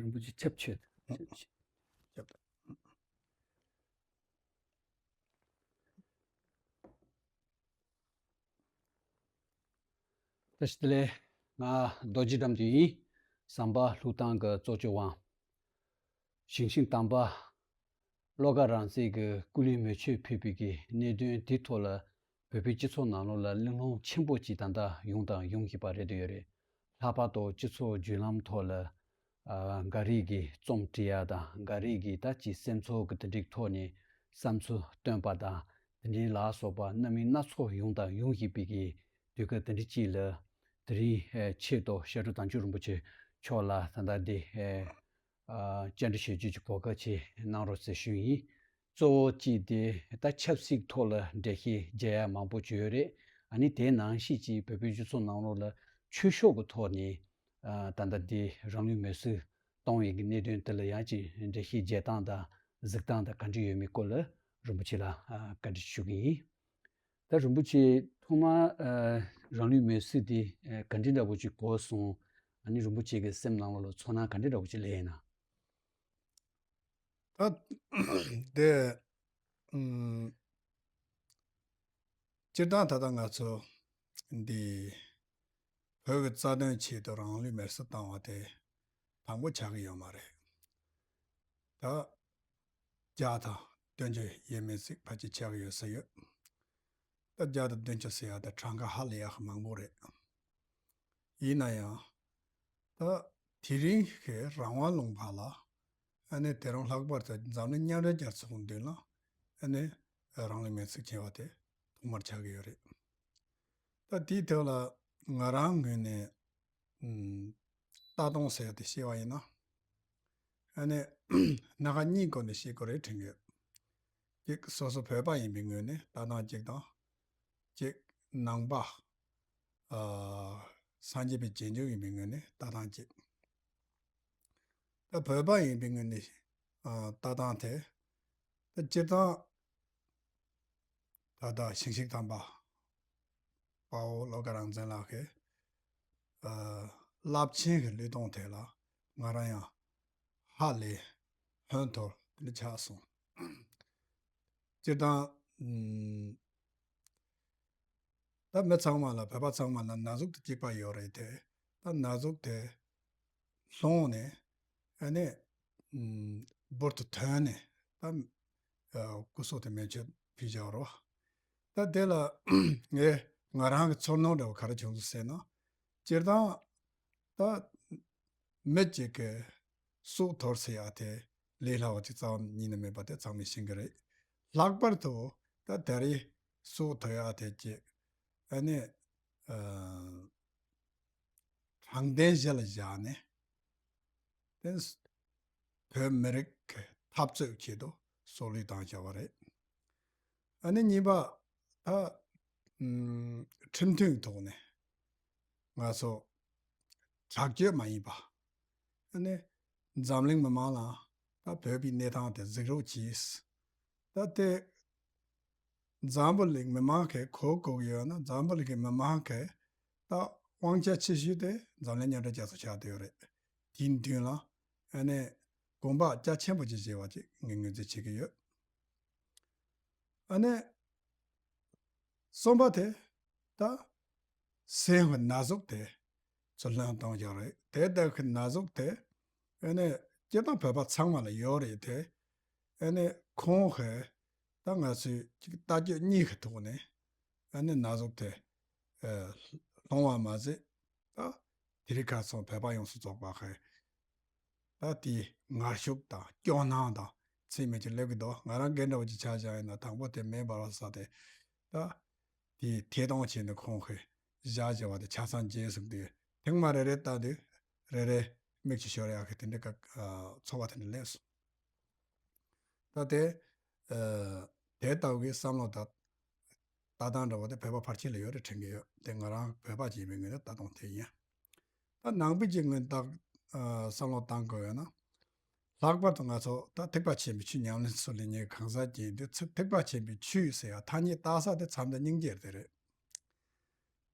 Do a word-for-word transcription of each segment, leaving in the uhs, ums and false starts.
རིན་པོ་ཆེ་ཆབ་ཆོད། ཆབ་ཆོད། བཀྲ་ཤིས་བདེ་ལེགས། ང་རྡོ་རྗེ་དགྲ་འདུལ་ཡིན། ཟམ་པ་ལྷུག་ཐང་གི་གཙོ་སྐྱོང་བ། ཞིང་ཆེན་དམ་པ་བློ་དགའ་རང་བཙན་གྱི་སྐུ་ལུས་མེ་མཆོད་ཕུལ་བའི་གི་གནད་དོན་དེའི་ཐོག་ལ་བོད་པའི་སྤྱི་ཚོགས་ནང་ལོགས་ལ་གླེང་སློང་ཆེན་པོ་ཅིག་ད་ལྟ་ཡོང་དང་ཡོང་བཞིན་པ་རེད་འདོད་ཡོད་རེད། ལྷག་པར་དུ་སྤྱི་ཚོགས་བརྒྱུད་ལམ་ཐོག་ལ་ཨ་འགའ་རེས་ཀྱིས་རྩོམ་བྲིས་ཡ་དང་འགའ་རེས་ཀྱིས་ད་ཅིག་སེམས་ཚོར་གྱི་དེ་འདྲའི་ཐོག་ནས་བསམ་ཚུལ་བཏོན་པ་དང་དེ་འདྲའི་ལ་སོགས་པ་རྣམ་གཡེང་སྣ་ཚོགས་ཡོང་དང་ཡོང་བཞིན་པའི་གི་དུས་སྐབས་དེ་འདྲའི་ཅིག་ལ་དེ་རིང་ཨེ་ཆེད་དུ་ཤར་གྲུ་དམ་ཆོས་རིན་པོ་ཆེ་མཆོག་ལ་ད་ལྟ་འདི་ཨེ་ཨ་བཅར་འདྲི་ཞུ་རྒྱུ་གྱི་གོ་སྐབས་ཅིག་གནང་རོགས་ཟེར་ཞུས་ཡིན། གཙོ་བོ་གཅིག་དེ་ད་ཆབ་སྲིད་ཐོག་ལ་འགྲེལ་བཤད་རྒྱག་ཡ་མང་པོ་བྱུང་ཡོད་རེད། ཨ་ནི་དེ་ནང་བཞིན་གཅིག་བོད་པའི་སྤྱི་ཚོགས་ནང་ལོགས་ལ་ཆོས་ཕྱོགས་ཀྱི་ཐོག་ནས་ཨ་ད་ལྟ་འདི་རང་ལུས་མེར་སྲེག་གཏོང་བའི་གི་གནད་དོན་དེ་ལ་ཡང་ཅིག་འགྲེལ་བཤད་རྒྱག་སྟངས་དང་གཟིགས་སྟངས་དང་ག་འདྲ་ཡོད་མེད་སྐོར་ལ་རིན་པོ་ཆེ་ལ་ཨ་བཀའ་འདྲི་ཞུ་གི་ཡིན། ད་རིན་པོ་ཆེ་ཐོག་མར་ཨ་རང་ལུས་མེར་སྲེག་དེ་ཨ་ག་འདྲ་འདྲ་པོ་ཅིག་གོ་སོང་། ཨ་ནི་རིན་པོ་ཆེ་གི་སེམས་ནང་ལོགས་ལ་ཚོར་སྣང་ག་འདྲ་འདྲ་པོ་ཅིག་སླེབས་ཡིན་ན། ད་དེ་ཨུམ། སྤྱིར་བཏང་ད་ལྟ་ང་ཚོ་འདི་བོད་ཀྱི་རྩ་དོན་ཆེད་དུ་རང་ལུས་མེར་སྲེག་བཏང་བ་དེ་དང་པོ་ཆགས་ཀྱི་ཡོད་མ་རེད། ད་བརྒྱ་དང་བདུན་ཅུ་ཡས་མས་ཅིག་ཕལ་ཆེར་ཆགས་ཀྱི་ཡོད་ས་ཡོད། ད་བརྒྱ་དང་བདུན་ཅུ་ཟེར་ཡ་དེ་གྲངས་ཀ་ཧ་ལས་ཡག་མང་པོ་རེད། ཡིན་ན་ཡང་ད་དེ་རིང་གི་རང་དབང་ལུང་པ་ལ་ཨ་ནི་དེ་རིང་ལྷག་པར་དུ་འཛམ་གླིང་མཉམ་འབྲེལ་རྒྱལ་ཚོགས་མདུན་ལ་ཨ་ནི་རང་ལུས་མེར་སྲེག་བྱས་པ་དེ་ཐོག་མར་ཆགས་ཀྱི་ཡོད་རེད། ད་དེའི་ཐོག་ལ་ང་རང་ངོས་ནས་ཨུམ། ལྟ་སྟངས་ཟེར་ཡ་དེ་བཤད་པ་ཡིན་ན། ཨ་ནི་སྣ་ཁ་གཉིས་སྒོ་ནས་བཤད་དགོས་རེད་དྲན་གྱི་ཡོད། གཅིག་སོ་སོ་བོད་པ་ཡིན་པའི་ངོས་ནས་ལྟ་སྟངས་གཅིག་དང་། གཅིག་ནང་པ་ཨ་སངས་རྒྱས་པའི་རྗེས་འཇུག་ཡིན་པའི་ངོས་ནས་ལྟ་སྟངས་གཅིག་ད་བོད་པ་ཡིན་པའི་ངོས་ནས་ཨ་ལྟ་སྟངས་དེ་ད་སྤྱིར་བཏང་ད་ལྟ་ཞིང་གཤེགས་དམ་པ་དཔའ་བོ་བློ་དགའ་རང་བཙན་ལགས་ཀྱི་ཨ་རླབས་ཆེན་གྱི་བློས་གཏོང་དེ་ལ་ང་རང་ཡང་ཧ་ལས་ཧོན་ཐོར་དེ་འདྲ་ཆགས་སོང་། སྤྱིར་བཏང་ཨུམ། ད་མི་ཚང་མ་ལ་བོད་པ་ཚང་མ་ལ་ན་ཟུག་དེ་གཅིག་པ་ཡོད་རེད་དེ། ད་ན་ཟུག་དེ་སློང་ནས་ཨ་ནི་ཨུམ་འབུར་དུ་ཐོན་ནས་ད་ཨ་སྐུ་སྲོག་དེ་མེ་མཆོད་ཕུལ་བཞག་རོགས། ད་དེ་ལ་ངས་ང་རང་གི་ཚོར་སྣང་འདྲ་བོ་ག་རེ་བྱུང་སོང་ཟེར་ན། སྤྱིར་བཏང་ད་མི་གཅིག་གི་སྲོག་དོར་ཟེར་ཡ་དེ་ལས་སླ་བ་ཅིག་རྩ་བ་ཉིད་ནས་མེད་པ་དེ་ཚང་མས་ཤེས་ཀྱི་རེད། ལྷག་པར་དུ་ད་ད་རེས་སྲོག་དོར་ཡ་དེ་ཅིག་ཨ་ནི་ཨ་དྲང་བདེན་གཞི་ལ་བཞག་ནས་དེ་བོད་མི་རིགས་ཀྱི་འཐབ་རྩོད་ཆེད་དུ་སྲོག་བློས་བཏང་བྱ་བ་རེད། ཨ་ནི་གཉིས་པ་ད་ཨུམ་ཁྲིམས་མཐུན་ཐོག་ནས་ང་ཚོ་དྲག་སྤྱོད་མ་ཡིན་པ། ཨ་ནི་འཛམ་གླིང་མི་མང་ལ་ད་བོད་པའི་གནས་སྟངས་དེ་གཟིགས་རོགས་གྱིས། ད་དེ་འཛམ་བུ་གླིང་མི་མང་གིས་གོ་དགོས་ཀྱི་ཡོད་ན་འཛམ་བུ་གླིང་གི་མི་མང་གི་ད་དབང་ཆ་ཆེ་ཤོས་དེ་འཛམ་གླིང་མཉམ་འབྲེལ་རྒྱལ་ཚོགས་ཆགས་བསྡད་ཡོད་རེད། དེའི་མདུན་ལ་ཨ་ནི་དགོངས་པ་རྒྱ་ཆེན་པོ་ཅིག་བཞེས་པ་ཅིག་ངས་ངོས་འཛིན་བྱེད་ཀྱི་ཡོད། ཨ་ནི་གསུམ་པ་དེ་ད་སེམས་ཀྱི་ན་ཟུག་དེ་ཚུར་ལེན་གཏོང་རྒྱུ་རེད། དེ་ལྟར་གྱི་ན་ཟུག་དེ་ཨ་ནི་སྤྱིར་བཏང་བོད་པ་ཚང་མ་ལ་ཡོད་རེད་དེ། ཨ་ནི་ཁོང་གིས་ད་ང་ཚོས་ཅིག་ལྟ་སྤྱོད་གཉིས་ཀྱི་ཐོག་ནས་ཨ་ནི་ན་ཟུག་དེ་ཨ་སློང་བ་མ་ཟད་ད་དེ་རིང་ཁ་སང་བོད་པ་ཡོངས་སུ་རྫོགས་པ་གིས་ད་དེའི་ངར་ཤུགས་དང་སྐྱོ་སྣང་དང་ཚད་མེད་ཅིག་སླེབས་ཀྱི་འདུག་ང་རང་རྒན་འདྲ་བོ་ཅིག་ཆགས་བཞག་ཡིན་ན་དང་པོ་དེ་མེ་འབར་བ་ཟ་སྟེ་ད་དེའི་ཐད་གཏོང་བྱས་ནས་ཁོང་གིས་བཞག་བྱས་པ་དེ་ཆ་ཚང་བརྗེད་སོང་དུས་ཐེངས་མ་རེ་རེ་ལྟ་དུས་རེ་རེ་མིག་ཆུ་ཤོར་ཡག་གི་དེ་འདྲ་ག་ཚོར་བ་དེ་འདྲ་སླེབས་སོང་། ད་དེ་ཨ་དེ་ལྟ་བུའི་བསམ་བློ་དང་ལྟ་སྟངས་འདྲ་བོ་དེ་བོད་པ་ཕལ་ཆེར་ལ་ཡོད་རེད་དྲན་གྱི་ཡོད། དེ་ང་རང་བོད་པ་ཅིག་ཡིན་པའི་ངོས་ནས་ལྟ་སྟངས་དེ་ཡིན། ད་ནང་པའི་ཅིག་ངོས་ནས་ད་ཨ་བསམ་བློ་བཏང་དགོས་ཡོད་ན། ལྷག་པར་དུ་ང་ཚོ་ད་ཐེག་པ་ཆེན་པོའི་ཆོས་ཉམས་ལེན་སུ་ལེན་མཁན་གང་ཟག་ཅིག་ཡིན་དུས་ཚུར་ཐེག་པ་ཆེན་པོའི་ཆོས་ཟེར་ཡ་ཐ་སྙད་བཏགས་ས་དེ་བྱམས་དང་སྙིང་རྗེ་དེ་རེད།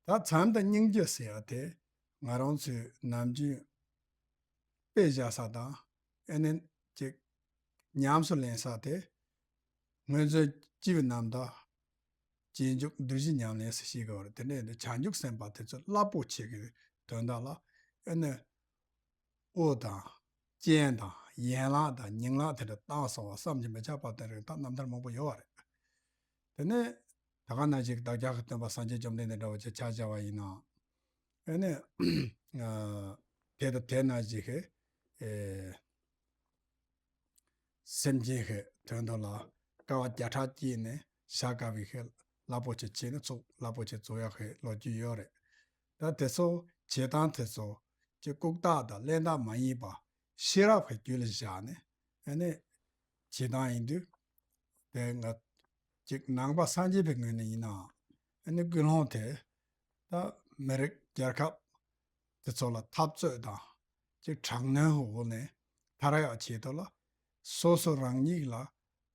ད་བྱམས་དང་སྙིང་རྗེ་ཟེར་ཡ་དེ་ང་རང་ཚོའི་ནམ་རྒྱུན་ དཔེ་བཞག་ས་དང་། ཨེ་ནི་ཅིག་ཉམས་སུ་ལེན་ས་དེ། སྔོན་བྱོན་སྐྱེས་བུ་རྣམས་དང་། རྗེས་འཇུག་བདུད་བཞི་ཉམས་ལེན་ཟེར་ཞིག་གི་བར་དེ་ནས་བྱང་ཆུབ་སེམས་དཔའ་དེ་ཚོ་རླབས་པོ་ཆེ་གི་དོན་དག་ལ། ཨེ་ནི་དབུ་དང་། སྤྱན་དང་། ཡན་ལག་དང་། ཉིང་ལག་དེ་འདྲ་བཏང་སོང་བ་བསམ་གྱིས་མི་ཁྱབ་པ་དེ་རིགས་ད་རྣམ་ཐར་མང་པོ་ཡོད་པ་རེད། དེ་ནས་ད་ག་ནང་བཞིན་བདག་ཅག་གི་སྟོན་པ་སངས་རྒྱས་བཅོམ་ལྡན་འདས་འདྲ་བོ་ཅིག་ཆ་བཞག་པ་ཡིན་ན། ཨེ་ནི་དེ་དང་དེ་ནང་བཞིན་གྱི་ཨེ། སེམས་ཅན་གྱི་དོན་དུ་ལ་དཀའ་བ་བརྒྱ་ཕྲག་སྤྱད་ནས་བྱ་དཀའ་བའི་ཤི་རླབས་པོ་ཆེ་བྱས་ནས་ཚོགས་རླབས་པོ་ཆེ་རྫོགས་ཡག་གི་ལོ་རྒྱུས་ཡོད་རེད། ད་དེ་ཚོ་བྱེད་སྟངས་དེ་ཚོ་ཀྱི་ལྐུགས་རྟགས་དང་གླེན་རྟགས་མ་ཡིན་པ་ཤེས་རབ་ཀྱི་རྒྱུད་ལ་བཞག་ནས། ཨ་ནི་བྱེད་སྟངས་ཡིན་དུས། དེ་ང་ཅིག་ནང་པ་སངས་རྒྱས་པའི་ངོས་ནས་ཡིན་ནའང་། ཨ་ནི་ཀུན་སློང་དེ་ད་མི་རིགས་རྒྱལ་ཁབ་དེ་ཚོ་ལ་འཐབ་རྩོད་དང་། ཅིག་དྲག་གནོན་འོག་ནས་ཐར་ཡག་ཆེད་དུ་ལ། སོ་སོ་རང་ཉིད་ལ་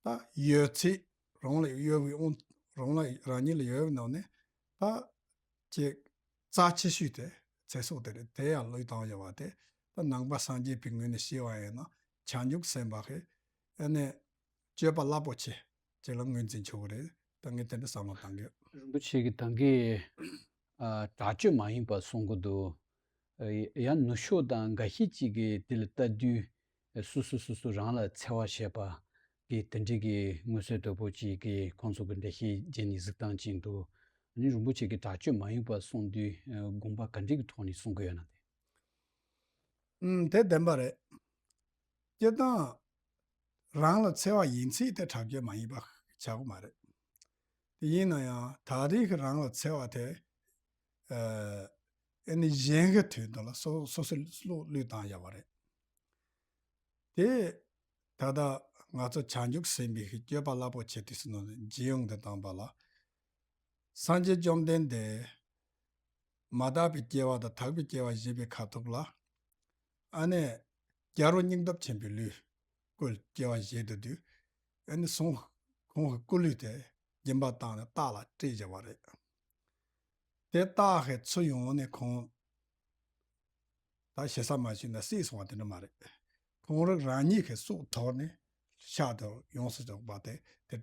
ད་ཡོད་ཚད་རང་ལ་ཡོད་པའི་དབང་། རང་ལ་རང་ཉིད་ལ་ཡོད་པའི་ནང་ནས་ད་ཅིག་རྩ་ཆེ་ཤོས་དེ་ཚེ་སྲོག་དེ་རེད། དེ་ཡང་བློས་བཏང་ཡོད་པ་དེ། ད་ནང་པ་སངས་རྒྱས་པའི་ངོས་ནས་བཤད་པ་ཡིན་ན་བྱང་ཆུབ་སེམས་དཔའ་གི་ཨ་ནི་སྤྱོད་པ་རླབས་པོ་ཆེ་ཅིག་ལ་ངོས་འཛིན་ཆོག་གི་རེད། ད་ངས་དེ་འདྲ་བསམ་བློ་བཏང་གི་ཡོད། རིན་པོ་ཆེ་གིས་ད་གིན་ཨ་དྲག་སྤྱོད་མ་ཡིན་པ་གསུང་གི་འདུག་ཨ་ཡང་ནུབ་ཕྱོགས་དང་འགའ་ཤས་ཅིག་གིས་དེ་ལ་ལྟ་དུས། སོ་སོ་སོ་སོ་རང་ལ་འཚེ་བ་བྱེད་པ་གི་དེ་འདྲའི་གི་མངོན་གསལ་དོད་པོ་ཅིག་གི་ཁོང་ཚོ་གི་འགྲེལ་བཤད་བྱས་ནས་གཟིགས་སྟངས་ཅིག་འདུག་ཨ་ནི་རིན་པོ་ཆེ་གིས་དྲག་སྤྱོད་མ་ཡིན་པ་གསུང་དུས་དགོངས་པ་ག་འདྲའི་གི་ཐོག་ནས་གསུང་གི་ཡོད་ན་དེ། ཨུམ། དེ་བདེན་པ་རེད། སྤྱིར་བཏང་རང་ལ་འཚེ་བ་ཡིན་ཚད་དེ་དྲག་སྤྱོད་མ་ཡིན་པ་ཆགས་ཀྱི་མ་རེད། དེ་ཡིན་ན་ཡང་ད་རེས་ཀྱི་རང་ལ་འཚེ་བ་དེ། ཨ་ཨ་ནི་གཞན་གྱི་དོན་དུ་ལ་སོ་སོ་སོ་བློས་བཏང་ཡག་པ་རེད། དེ་ད་ལྟ་ང་ཚོ་བྱང་ཆུབ་སེམས་དཔའི་སྤྱོད་པ་རླབས་པོ་ཆེ་དེ་ཚོ་ནང་ནས་རྗེས་ཡོང་དུ་བཏང་པ་ལ། སངས་རྒྱས་བཅོམ་ལྡན་འདས་མ་དག་པའི་སྐྱེ་བ་དང་དག་པའི་སྐྱེ་བ་བཞེས་པའི་ཁ་ཐུག་ལ། ཨ་ནི་རྒྱལ་བ་སྙིང་སྟོབས་ཆེན་པོའི་ལུས་བཀོལ་སྐྱེ་བ་བཞེས་འདུག་དུས། ཨ་ནི་སོང་ཁོང་གི་སྐུ་ལུས་དེ་སྦྱིན་པ་བཏང་ནས་སྟག་ལ་སྤྲད་བཞག་པ་རེད། དེ་སྟག་གི་ཚུར་ཡོང་ནས་ཁོང་ད་ཞེ་ས་མ་ཞུས་ན་བསད་སོང་བ་དེ་འདྲ་མ་རེད། ཁོང་རང་རང་ཉིད་ཀྱི་སྲོག་དོར་ནས་ཤག་ཏུ་ཡོངས་སུ་རྫོགས་པ་དེ་དེ་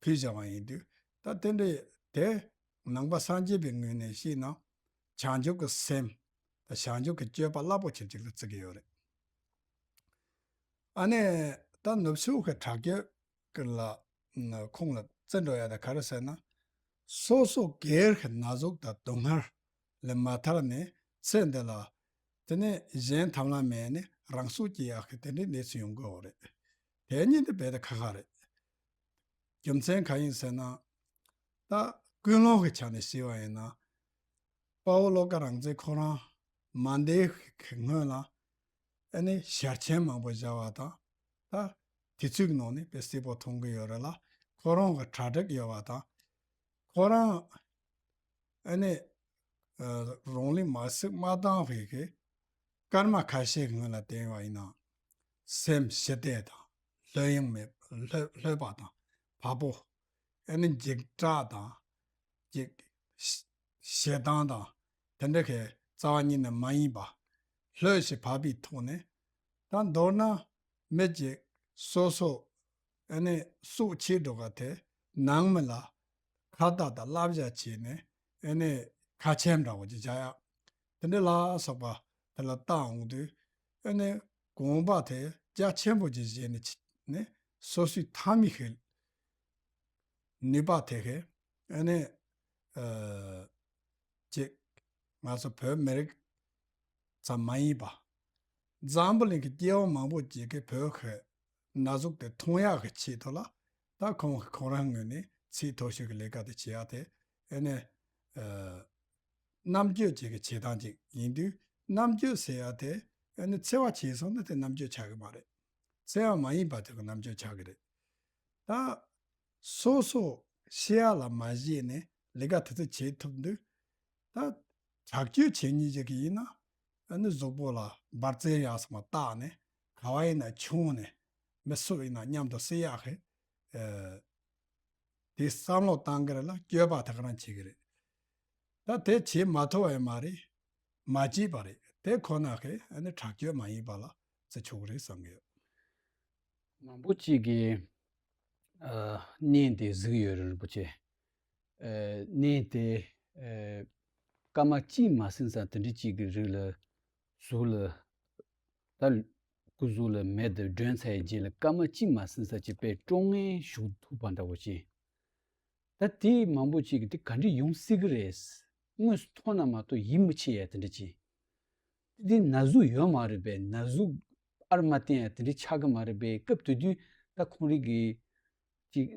ཕུལ་བཞག་པ་ཡིན་དུས། ད་དེ་འདྲའི་དེ་ནང་པ་སངས་རྒྱས་པའི་ངོས་ནས་བཤད་ན་བྱང་ཆུབ་ཀྱི་སེམས་དང་བྱང་ཆུབ་ཀྱི་སྤྱོད་པ་རླབས་པོ་ཆེ་ཅིག་ལ་བརྩི་གི་ཡོད་རེད། ཨ་ནི་ད་ནུབ་ཕྱོགས་ཀྱི་དྲག་སྤྱོད་ཀྱི་ལ་ཁོང་ལ་བརྩི་འགྲོ་ཡ་ད་ག་རེ་ཟེར་ན། སོ་སོ་སྒེར་གྱི་ན་ཟུག་དང་སྡུག་བསྔལ་ལས་མ་ཐར་ནས་ཚེ་འདི་ལ་དེ་ནས་གཞན་ཐབས་ལམ་མེད་ནས་རང་སྲོག་སྐྱེལ་ཡག་གི་དེ་འདྲའི་གནས་ཚུལ་ཡོང་གི་ཡོད་རེད། དེ་གཉིས་དེ་རྦད་དེ་ཁག་ཁག་རེད། རྒྱུ་མཚན་གང་ཡིན་ཟེར་ན། ད་ཀུན་སློང་གི་ཆ་ནས་བཤད་པ་ཡིན་ན། དཔའ་བོ་བློ་དགའ་རང་བཙན་ཁོ་རང་མ་འདས་ཀྱི་སྔོན་ལ་ཨ་ནི་ཞལ་ཆེམས་མང་པོ་བཞག་པ་དང་། ད་དེ་ཚོའི་ནང་ནས་དཔེ་གསལ་པོ་མཐོང་གི་ཡོད་རེད་ལ། ཁོ་རང་གི་གྲ་སྒྲིག་ཡོད་པ་དང་། ཁོ་རང་ཨ་ནི་ཨ་རང་ལུས་མ་བསྲེགས་མ་བཏང་བའི་གི་སྐར་མ་ཁ་ཤས་སྔོན་ལ་བསྟན་པ་ཡིན་ན། སེམས་ཞི་བདེ་དང་། ལྷོད་གཡེང་མེད། ལྷོད་ལྷོད་པ་དང་། བག་ཕེབས། ཨ་ནི་འཇིགས་སྐྲག་དང་། ཅིག་ཞེ་སྡང་དང་དེ་འདྲ་གི་རྩ་བ་ཉིད་ནས་མ་ཡིན་པ། ལྷོད་ཞེས་བག་ཕེབས་ཐོག་ནས། ད་མདོར་ན་མི་ཅིག་སོ་སོ་ཨ་ནི་སྲོག་ཆད་འགྲོ་ག་དེ་ནང་མི་ལ་ཁ་བརྡ་དང་བསླབ་བྱ་བྱས་ནས། ཨ་ནི་ཁ་ཆེམས་འདྲ་བོ་ཅིག་བྱ་ཡག་དེ་འདྲ་ལ་སོགས་པ་དེ་ལ་བཏང་འོང་དུས། ཨ་ནི་དགོངས་པ་དེ་རྒྱ་ཆེན་པོ་ཅིག་བཞེས་ནས་ནི་སོ་སོའི་མཐའ་མའི་ཤེས་ནུས་པ་དེ་གས་ཨ་ནི་ཨ་ཅིག་ང་ཚོ་བོད་མི་རིགས་ཙམ་མ་ཡིན་པ། འཛམ་བུ་གླིང་གི་སྐྱེ་བོ་མང་པོ་ཅིག་གིས་བོད་ཀྱི་ན་ཟུག་དེ་མཐོང་ཡག་གི་ཆེད་དུ་ལ། ད་ཁོང་ཁོང་རང་ངོས་ནས་ཚད་མཐོ་ཤོས་ཀྱི་ལས་ཀ་དེ་བྱེད་ཡག་དེ་ཨ་ནི་ཨ་རྣམ་དཔྱོད་ཅིག་གི་བྱེད་སྟངས་ཅིག་ཡིན་དུས། རྣམ་དཔྱོད་ཟེར་ཡག་དེ་ཨ་ནི་འཚེ་བ་བྱས་སོང་ན་དེ་རྣམ་དཔྱོད་ཆགས་ཀྱི་མ་རེད། འཚེ་བ་མ་ཡིན་པ་དེ་གི་རྣམ་དཔྱོད་ཆགས་ཀྱི་རེད། ད་སོ་སོ་ཤེས་ཡག་ལ་མ་གཞིགས་ནས་ལས་ཀ་དེ་ཚོ་བྱེད་ཐུབ་དུས། ད་དྲག་སྤྱོད་བྱེད་མཁན་ཅིག་ཡིན་ན་ཨ་ནི་གཟུགས་པོ་ལ་འབར་རྫས་ཡག་ཚང་མ་བཏགས་ནས་ག་བ་ཡིན་ན་མཆོང་ནས་མི་སུ་ཡིན་ན་མཉམ་དུ་བསད་ཡག་གི་ཨ་དེ་བསམ་བློ་བཏང་གི་རེད་ལ། སྤྱོད་པ་དེ་ག་རང་བྱེད་ཀྱི་རེད། ད་དེ་བྱེད་མ་ཐུབ་པ་ཡང་མ་རེད། མ་བྱས་པ་རེད། དེ་ཁོ་ན་གི་ཨ་ནི་དྲག་སྤྱོད་མ་ཡིན་པ་ལ་བརྩི་ཆོག་གི་རེད་བསམ་གི་ཡོད། མང་པོ་ཅིག་གིས་ཨ་བརྙན་དེ་གཟིགས་ཡོད་རེད། རིན་པོ་ཆེ། ཨ་བརྙན་དེ་ཨ་སྐར་མ་གཅིག་མ་ཟིན་ཙང་དེ་འདྲ་ཅིག་གི་རིགས་ལ་གཟུགས་ལ་ད་སྐུ་གཟུགས་ལ་མེ་དེ་སྒྲོན་ཚར་ཡི་རྗེས་ལ་སྐར་མ་གཅིག་མ་ཟིན་ཙང་ཅིག་དཔེ་སྤྲོ་ངན་ཞུགས་ཐུབ་པ་འདྲ་བོ་ཅིག་ད་དེ་མང་པོ་ཅིག་གིས་དེ་ག་འདྲ་ཡོང་སྲིད་གི་རེད། དངོས་སུ་མཐོང་ན་མ་གཏོགས་ཡིད་མི་ཆེས་ཡ་དེ་འདྲ་ཅིག་དེ་ན་ཟུག་ཡོད་མ་རེད་པས། ན་ཟུག་ཨར་མ་བསྟན་ཡ་དེ་འདྲ་ཆགས་གི་མ་རེད་པས། སྐབས་དེ་དུས་ད་ཁོང་རིགས་ཀྱི་ཅིག་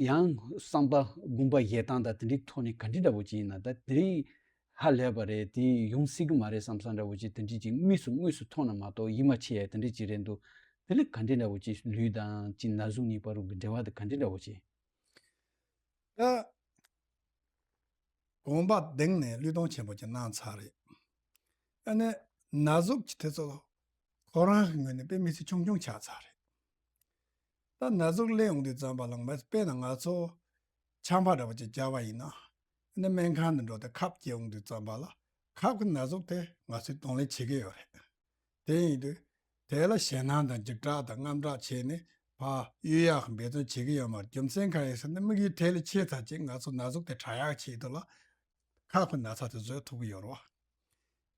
ཡང་བསམ་པ་དགོངས་པ་བཞེས་སྟངས་དང་དེ་འདྲའི་ཐོག་ནས་ག་འདྲ་འདྲ་བོ་ཅིག་ཡིན་ན། ད་དེ་རིང་ཧ་ལས་པ་རེད། དེ་ཡོང་སྲིད་གི་མ་རེད་བསམ་བསམ་འདྲ་བོ་ཅིག་དེ་འདྲ་ཅིག་དངོས་སུ་དངོས་སུ་མཐོང་ན་མ་གཏོགས་ཡིད་མ་ཆེས་ཡ་དེ་འདྲ་ཅིག་རེད་འདུག་དེ་ལ་ག་འདྲ་འདྲ་བོ་ཅིག་ལུས་དང་ཅིག་ན་ཟུག་གཉིས་བར་དུ་གི་འབྲེལ་བ་དེ་ག་འདྲ་འདྲ་བོ་ཅིག་ད་གོམ་པ་བརྡུངས་ནས་བློས་གཏོང་ཆེན་པོ་ཅིག་གནང་ཚར་རེད། ཨ་ནི་ན་ཟུག་གི་དེ་ཚོ་ཁོ་རང་གི་ངོས་ནས་དཔེ་མི་སྲིད་ཆུང་ཆུང་ཆགས་ཚར་རེད། ད་ན་ཟུག་སླེབས་ཡོང་དུས་ཙམ་པ་ལ་མ་དཔེར་ན་ང་ཚོ་ཆམ་པ་འདྲ་བོ་ཅིག་བརྒྱབ་པ་ཡིན་ན། ཨ་ནི་སྨན་ཁང་དུ་འགྲོ་སྟེ་ཁབ་སྐྱེ་ཡོང་དུས་ཙམ་པ་ལ་ཁབ་ཀྱི་ན་ཟུག་དེ་ང་ཚོས་གདོང་ལེན་བྱེད་ཀྱི་ཡོད་རེད། དེ་ཡིན་དུས་དེ་ལ་ཞེད་སྣང་དང་འཇིགས་སྐྲག་དང་དངངས་སྐྲག་བྱས་ནས་ཕར་གཡོལ་ཡག་གི་འབད་བརྩོན་བྱེད་ཀྱི་ཡོད་མ་རེད། རྒྱུ་མཚན་གང་ཡིན་ཟེར་ན་དམིགས་ཡུལ་དེ་ལས་ཆེ་ཙམ་ཅིག་ང་ཚོ་ན་ཟུག་དེ་དྲག་ཡག་ཆེད་དུ་ལ་ཁག་པའི་ན་ཚ་དེ་བཟོ་ཐུབ་ཀྱི་ཡོད་རེད་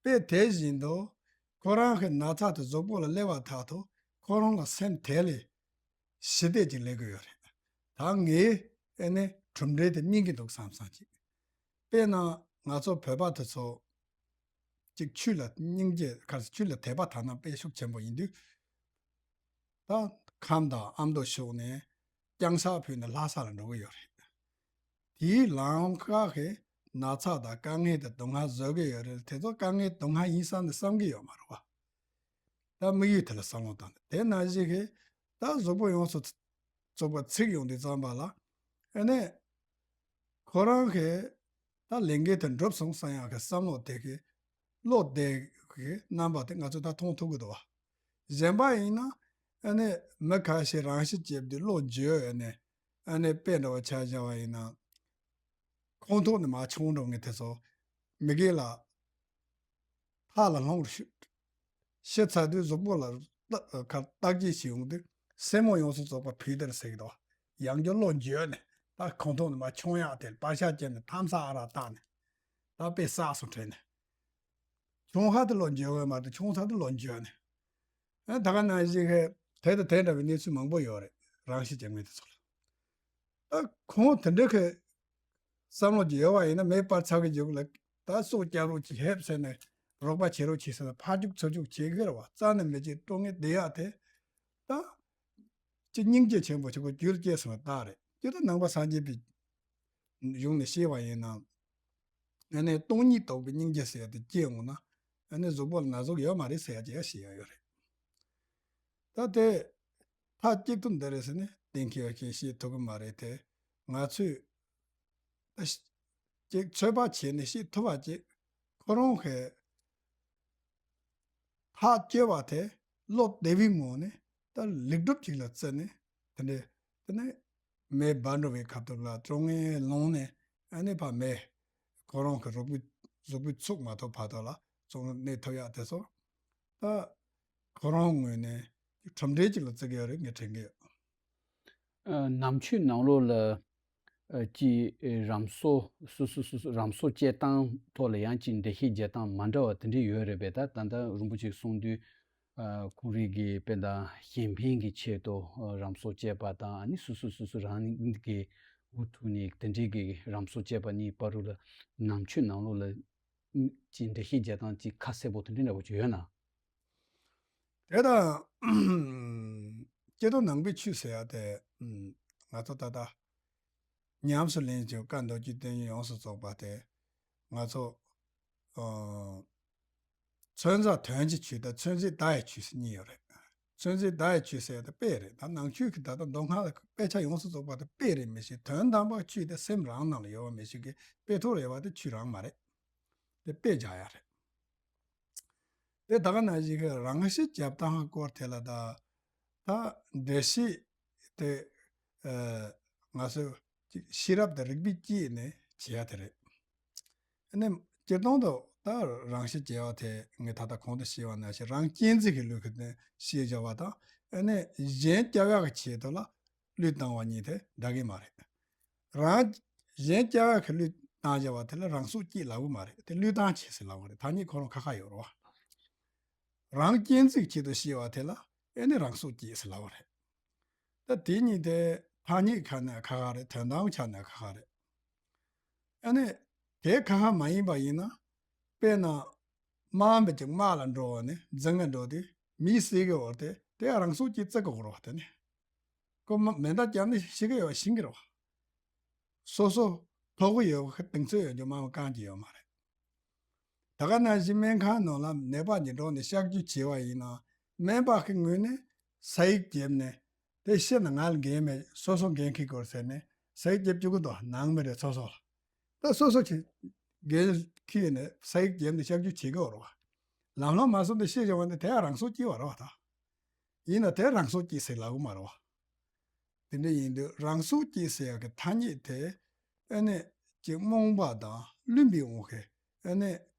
བ། དཔེ་དེ་བཞིན་དུ་ཁོ་རང་གི་ན་ཚ་དེ་གཟུགས་པོ་ལ་སླེབས་པ་ཐག་ཏུ་ཁོ་རང་ལ་སེམས་དེ་ལས་ཞི་བདེ་ཅིག་སླེབས་ཀྱི་ཡོད་རེད། ད་ངས་ཨེ་ནས་གྲུབ་འབྲས་དེ་སྨིན་གྱི་འདུག་བསམ་བསམ་ཅིག་དཔེར་ན་ང་ཚོ་བོད་པ་དེ་ཚོ་ཅིག་ཆོས་ལ་སྙིང་རྗེ་ཁ་ཆོས་ལ་དད་པ་དག་སྣང་དཔེ་ཤུགས་ཆེན་པོ་ཡིན་དུས། ད་ཁམས་དང་ཨ་མདོ་ཕྱོགས་ནས་རྐྱང་ཕྱག་ཕུལ་ནས་ལྷ་ས་ལ་འགྲོ་གི་ཡོད་རེད། དེའི་ལམ་ཁ་གི་ན་ཚ་དང་དཀའ་ངལ་དང་སྡུག་བསྔལ་བཟོ་གི་ཡོད་རེད། དེ་ཚོ་དཀའ་ངལ་སྡུག་བསྔལ་ཡིན་བསམ་ནས་བསམ་གི་ཡོད་མ་རེད་བ། ད་དམིགས་ཡུལ་དེ་ལ་བསམ་བློ་བཏང་ནས་དེ་ནང་བཞིན་གི་ད་གཟུགས་པོ་ཡོངས་སུ་རྫོགས་པ་ཚིག་ཡོང་དུས་ཙམ་པ་ལ་ཨེ་ནས་ཁོ་རང་གི་ད་ལས་འགན་དེ་འགྲུབ་སོང་བསམ་ཡག་གི་བསམ་བློ་དེ་གི་བློ་བདེ་གི་རྣམ་པ་དེ་ང་ཚོས་ད་མཐོང་ཐུབ་ཀྱི་འདུག་བ། གཞན་པ་ཡིན་ན་ཨ་ནི་མི་ཁ་ཤས་རང་ཤི་བྱེད་དུས་བློ་འགྱོད་ཨ་ནི་ཨ་ནི་དཔེ་འདྲ་བ་ཆ་བཞག་པ་ཡིན་ན་ཁོང་ཐོག་ནས་མར་མཆོང་འགྲོ་མཁན་དེ་ཚོ་མི་སྒེར་ལ་ལྷ་ལ་ལྷུང་རུ་ཤུ། ཤི་ཚར་དུས་གཟུགས་པོ་ལ་ཁ་བརྟག་དཔྱད་བྱེད་ཡོང་དུས་སེན་མོ་ཡོངས་སུ་རྫོགས་པ་ཕུལ་དེར་ཟེར་གི་འདུག་ཡང་བསྐྱར་བློ་འགྱོད་ནས་ད་ཁོང་ཐོག་ནས་མར་མཆོང་ཡག་དེ་པར་ཤག་བཅད་ནས་མཐའ་མཚམས་ཨ་རག་བཏགས་ནས་ད་དཔེ་བསགས་སོང་དྲན་ནས། མཆོང་ཧ་དེ་བློ་འགྱོད་འོས་མ་དེ་མཆོང་ཚར་དུས་བློ་འགྱོད་ནས། ཨ་ད་ག་ནང་བཞིན་གི་དེ་དང་དེ་འདྲ་བའི་གནས་ཚུལ་མང་པོ་ཡོད་རེད། རང་ཤི་བྱེད་མཁན་དེ་ཚོ་ལ། ད་ཁོང་དེ་འདྲ་གི་བསམ་བློ་ཅིག་ཡོད་པ་ཡིན་ན་མེ་སྤར་ཚར་གི་མཇུག་ལ་ད་སྲོག་སྐྱབས་རོགས་ཅིག་ཕེབས་ཟེར་ནས་རོགས་པ་བྱེད་རོགས་བྱེད་ཟེར་ན་ཕར་རྒྱུག་ཚུར་རྒྱུག་བྱེད་གི་རེད་བ། རྩ་ནས་མི་བྱེད། སྤྲོ་ངན་བསྡད་ཡག་དེ་ད་ཅི་སྙིང་རྗེ་ཆེན་པོ་ཆེ་གོ་རྒྱུར་སྐྱེས་སོང་བ་ད་རེད། སྤྱིར་ད་ནང་པ་སངས་རྒྱས་པའི་གཞུང་ནས་བཤད་པ་ཡིན་ན་ཨ་ནི་སྟོང་ཉིད་རྟོགས་པའི་སྙིང་རྗེ་ཟེར་ཡ་དེ་སྐྱེས་འོང་ན་ཨ་ནི་གཟུགས་པོ་ལ་ན་ཟུག་ཡོད་མ་རེད་ཟེར་ཡ་ཅིག་ཡང་བཤད་ཡ་ཡོད་རེད། ད་དེ་མཐའ་གཅིག་ཏུ་འདི་རེད་ཟེར་ནས་གཏན་འཁེལ་བ་ཅིག་བཤད་ཐུབ་ཀྱི་མ་རེད་དེ། ང་ཚོས་ད་ཅིག་ཚོད་དཔག་བྱས་ནས་བཤད་ཐུབ་པ་ཅིག་ཁོ་རང་གི་ཐག་བཅད་པ་དེ་བློ་བདེ་བའི་ངང་ནས་ད་ལེགས་གྲུབ་ཅིག་ལ་བརྩི་ནས་དེ་འདྲའི་དེ་ནས་མེ་འབར་འགྲོ་བའི་ཁ་ཐུག་ལ་སྤྲོ་ངན་ལངས་ནས་ཨ་ནི་ཕ་མེ་ཁོ་རང་གི་རུས་པའི་གཟུགས་པོའི་ཚུགས་མ་ཐོབ་བར་དུ་ལ་ཚུགས་གནས་ཐུབ་ཡག་དེ་ཚོ་ད་ཁོ་རང་ངོས་ནས་གྲུབ་འབྲས་ཅིག་ལ་བརྩི་གི་ཡོད་རེད་ངས་དྲན་གི་ཡོད། ཨ་ནམ་ཆོས་ནང་ལོགས་ལ་ཨ་ཅིག་རང་སྲོག་སོ་སོ་སོ་སོ་རང་སྲོག་བཅད་སྟངས་ཐོག་ལ་ཡང་ཅིག་འགྲེལ་བཤད་རྒྱག་སྟངས་མ་འདྲ་བ་དེ་འདྲས་ཡོད་རེད་པས། ད་ད་ལྟ་རིན་པོ་ཆེས་གསུངས་དུས་ཨ་ཁོང་རིགས་ཀྱི་དཔེ་ད་གཞན་ཕན་གྱི་ཆེད་དུ་ཨ་རང་སྲོག་བཅད་པ་དང་ཨ་ནི་སོ་སོ་སོ་སོ་རང་གི་འུ་ཐུག་ནས་དེ་འདྲས་ཀྱི་རང་སྲོག་བཅད་པ་གཉིས་བར་དུ་ལ་ནམ་ཆོས་ནང་ལོགས་ལ་ཅིག་འགྲེལ་བཤད་རྒྱག་སྟངས་ཅིག་ཁ་གསལ་པོ་དེ་འདྲས་འདྲ་བོ་ཅིག་ཡོད་ན། དེ་དང་སྐྱེ་རྟོགས་ནང་པའི་ཆོས་ཟེར་ཡ་དེ་ང་ཚོ་ད་ལྟ་ཉམས་སུ་ལེན་བྱེད་བཀའ་མདོ་རྒྱུད་བསྟན་ཡོངས་སུ་རྫོགས་པ་དེ་ང་ཚོ་ཨ་ཚོད་མཛད་དོན་གྱི་ཆོས་དང་ཚོད་མཛད་བརྡ་ཡི་ཆོས་ཟེར་གཉིས་ཡོད་རེད། ཚོད་མཛད་བརྡ་ཡི་ཆོས་ཟེར་ཡ་དེ་དཔེ་རེད། ད་ནང་ཆོས་ཀྱི་ད་ལྟ་མདོ་སྔགས་ལ་དཔེ་ཆ་ཡོངས་སུ་རྫོགས་པ་དེ་དཔེ་རེད་མི་ཤེས། དོན་དམ་པ་ཆོས་དེ་སེམས་རང་ནང་ལ་ཡོད་པ་མི་ཤེས་གི་དཔེ་ཐོར་ཡོད་པ་དེ་ཆོས་རང་མ་རེད། དེ་དཔེ་བྱ་ཡ་རེད། དེ་ད་ག་ནང་བཞིན་གྱི་རང་ཤི་རྒྱབ་སྟངས་སྐོར་དེ་ལ་ད་ད་འགྲེལ་བཤད་དེ་ཨ་ང་ཚོས་ཅིག་ཤེས་རབ་དང་རིག་པའི་དཀྱིལ་ནས་བྱེད་ཡ་དེ་རེད། ཨ་ནི་སྤྱིར་བཏང་དུ་ ད་རང་ཤི་བྱས་པ་དེ་ངས་ད་ལྟ་གོང་དུ་བཤད་པ་ནང་བཞིན་རང་གཅེས་འཛིན་གྱི་ལུས་ཀྱི་སྟེང་ཤི་བྱ་བ་དང་། ཨ་ནི་གཞན་སྐྱོབ་ཡག་གི་ཆེད་དུ་ལ་ལུས་བཏང་བ་གཉིས་དེ་འདྲ་གི་མ་རེད། རང་གཞན་སྐྱོབ་ཡག་གི་ལུས་བཏང་བྱ་བ་དེ་ལ་རང་སྲོག་བཅད་ལབ་གི་མ་རེད། དེ་ལུས་བཏང་བྱས་ཟེར་ལབ་པ་རེད། ཐ་སྙད་ཁོ་རང་ཁ་ཁ་ཡོད་རེད་བ། རང་གཅེས་འཛིན་ཆེད་དུ་ཤི་བ་དེ་ལ་ཨེ་ནི་རང་སྲོག་བཅད་ཟེར་ལབ་པ་རེད། ད་དེ་གཉིས་དེ་ཐ་སྙད་ཁ་ནས་ཁ་ཁ་རེད། དོན་དག་ཆ་ནས་ཁ་ཁ་རེད། ཨེ་ནི་དེ་ཁ་ཁ་མ་ཡིན་པ་ཡིན་ན། དཔེར་ན་དམག་མི་གཅིག་དམག་ལ་འགྲོ་བ་ནི་རྫིང་ལ་འགྲོ་དུས་མི་བསད་གི་བར་དེ་དེ་རང་སྲོག་བཅད་བརྩི་གི་རེད་བ། དེ་ནི་ཁོ་མ་མེ་མདའ་བརྒྱབ་ནས་ཤི་གི་ཡོད་པ་ཤེས་གི་རེད་བ། སོ་སོ་ཐོག་གི་ཡོད་པ་གདེང་ཚོད་ཡོད་རྒྱུ་མ་གཏོགས་གང་གི་ཡོད་མ་རེད། ད་ག་ནང་བཞིན་སྨན་ཁང་ནང་ལ་ནད་པ་གཉིས་འགྲོ་ནས་གཤག་བཅོས་བྱས་པ་ཡིན་ན། སྨན་པ་གི་ངོས་ནས་ས་ཡིག་བརྒྱབ་ནས་དེ་ཤི་ན་ང་ལ་འགན་མེད། སོ་སོ་འགན་འཁྱེར་དགོས་ཟེར་ནས་ས་ཡིག་བརྒྱབ་བཅུག་གི་འདུག་ནང་མི་རེ་སོ་སོ་ལ། ད་སོ་སོ་གི་འགན་འཁྱེར་ནས་ས་ཡིག་བརྒྱབ་ནས་གཤག་བཅོས་བྱེད་དགོས་རེད་བ། ལམ་ལྷོང་མ་སོང་དུས་ཤི་བྱུང་བ་ནི་དེ་ཡང་རང་སྲོག་བཅད་པ་རེད་བ་ད། ཡིན་ན་དེ་རང་སྲོག་བཅད་ཟེར་ལབ་གི་མ་རེད་བ། དེ་འདྲ་ཡིན་དུས་རང་སྲོག་བཅད་ཟེར་ཡག་གི་ཐ་སྙད་དེ་ཨ་ནི་ཅིག་རྨོངས་པ་དང་བླུན་པའི་དབང་གིས་ཨ་ནི་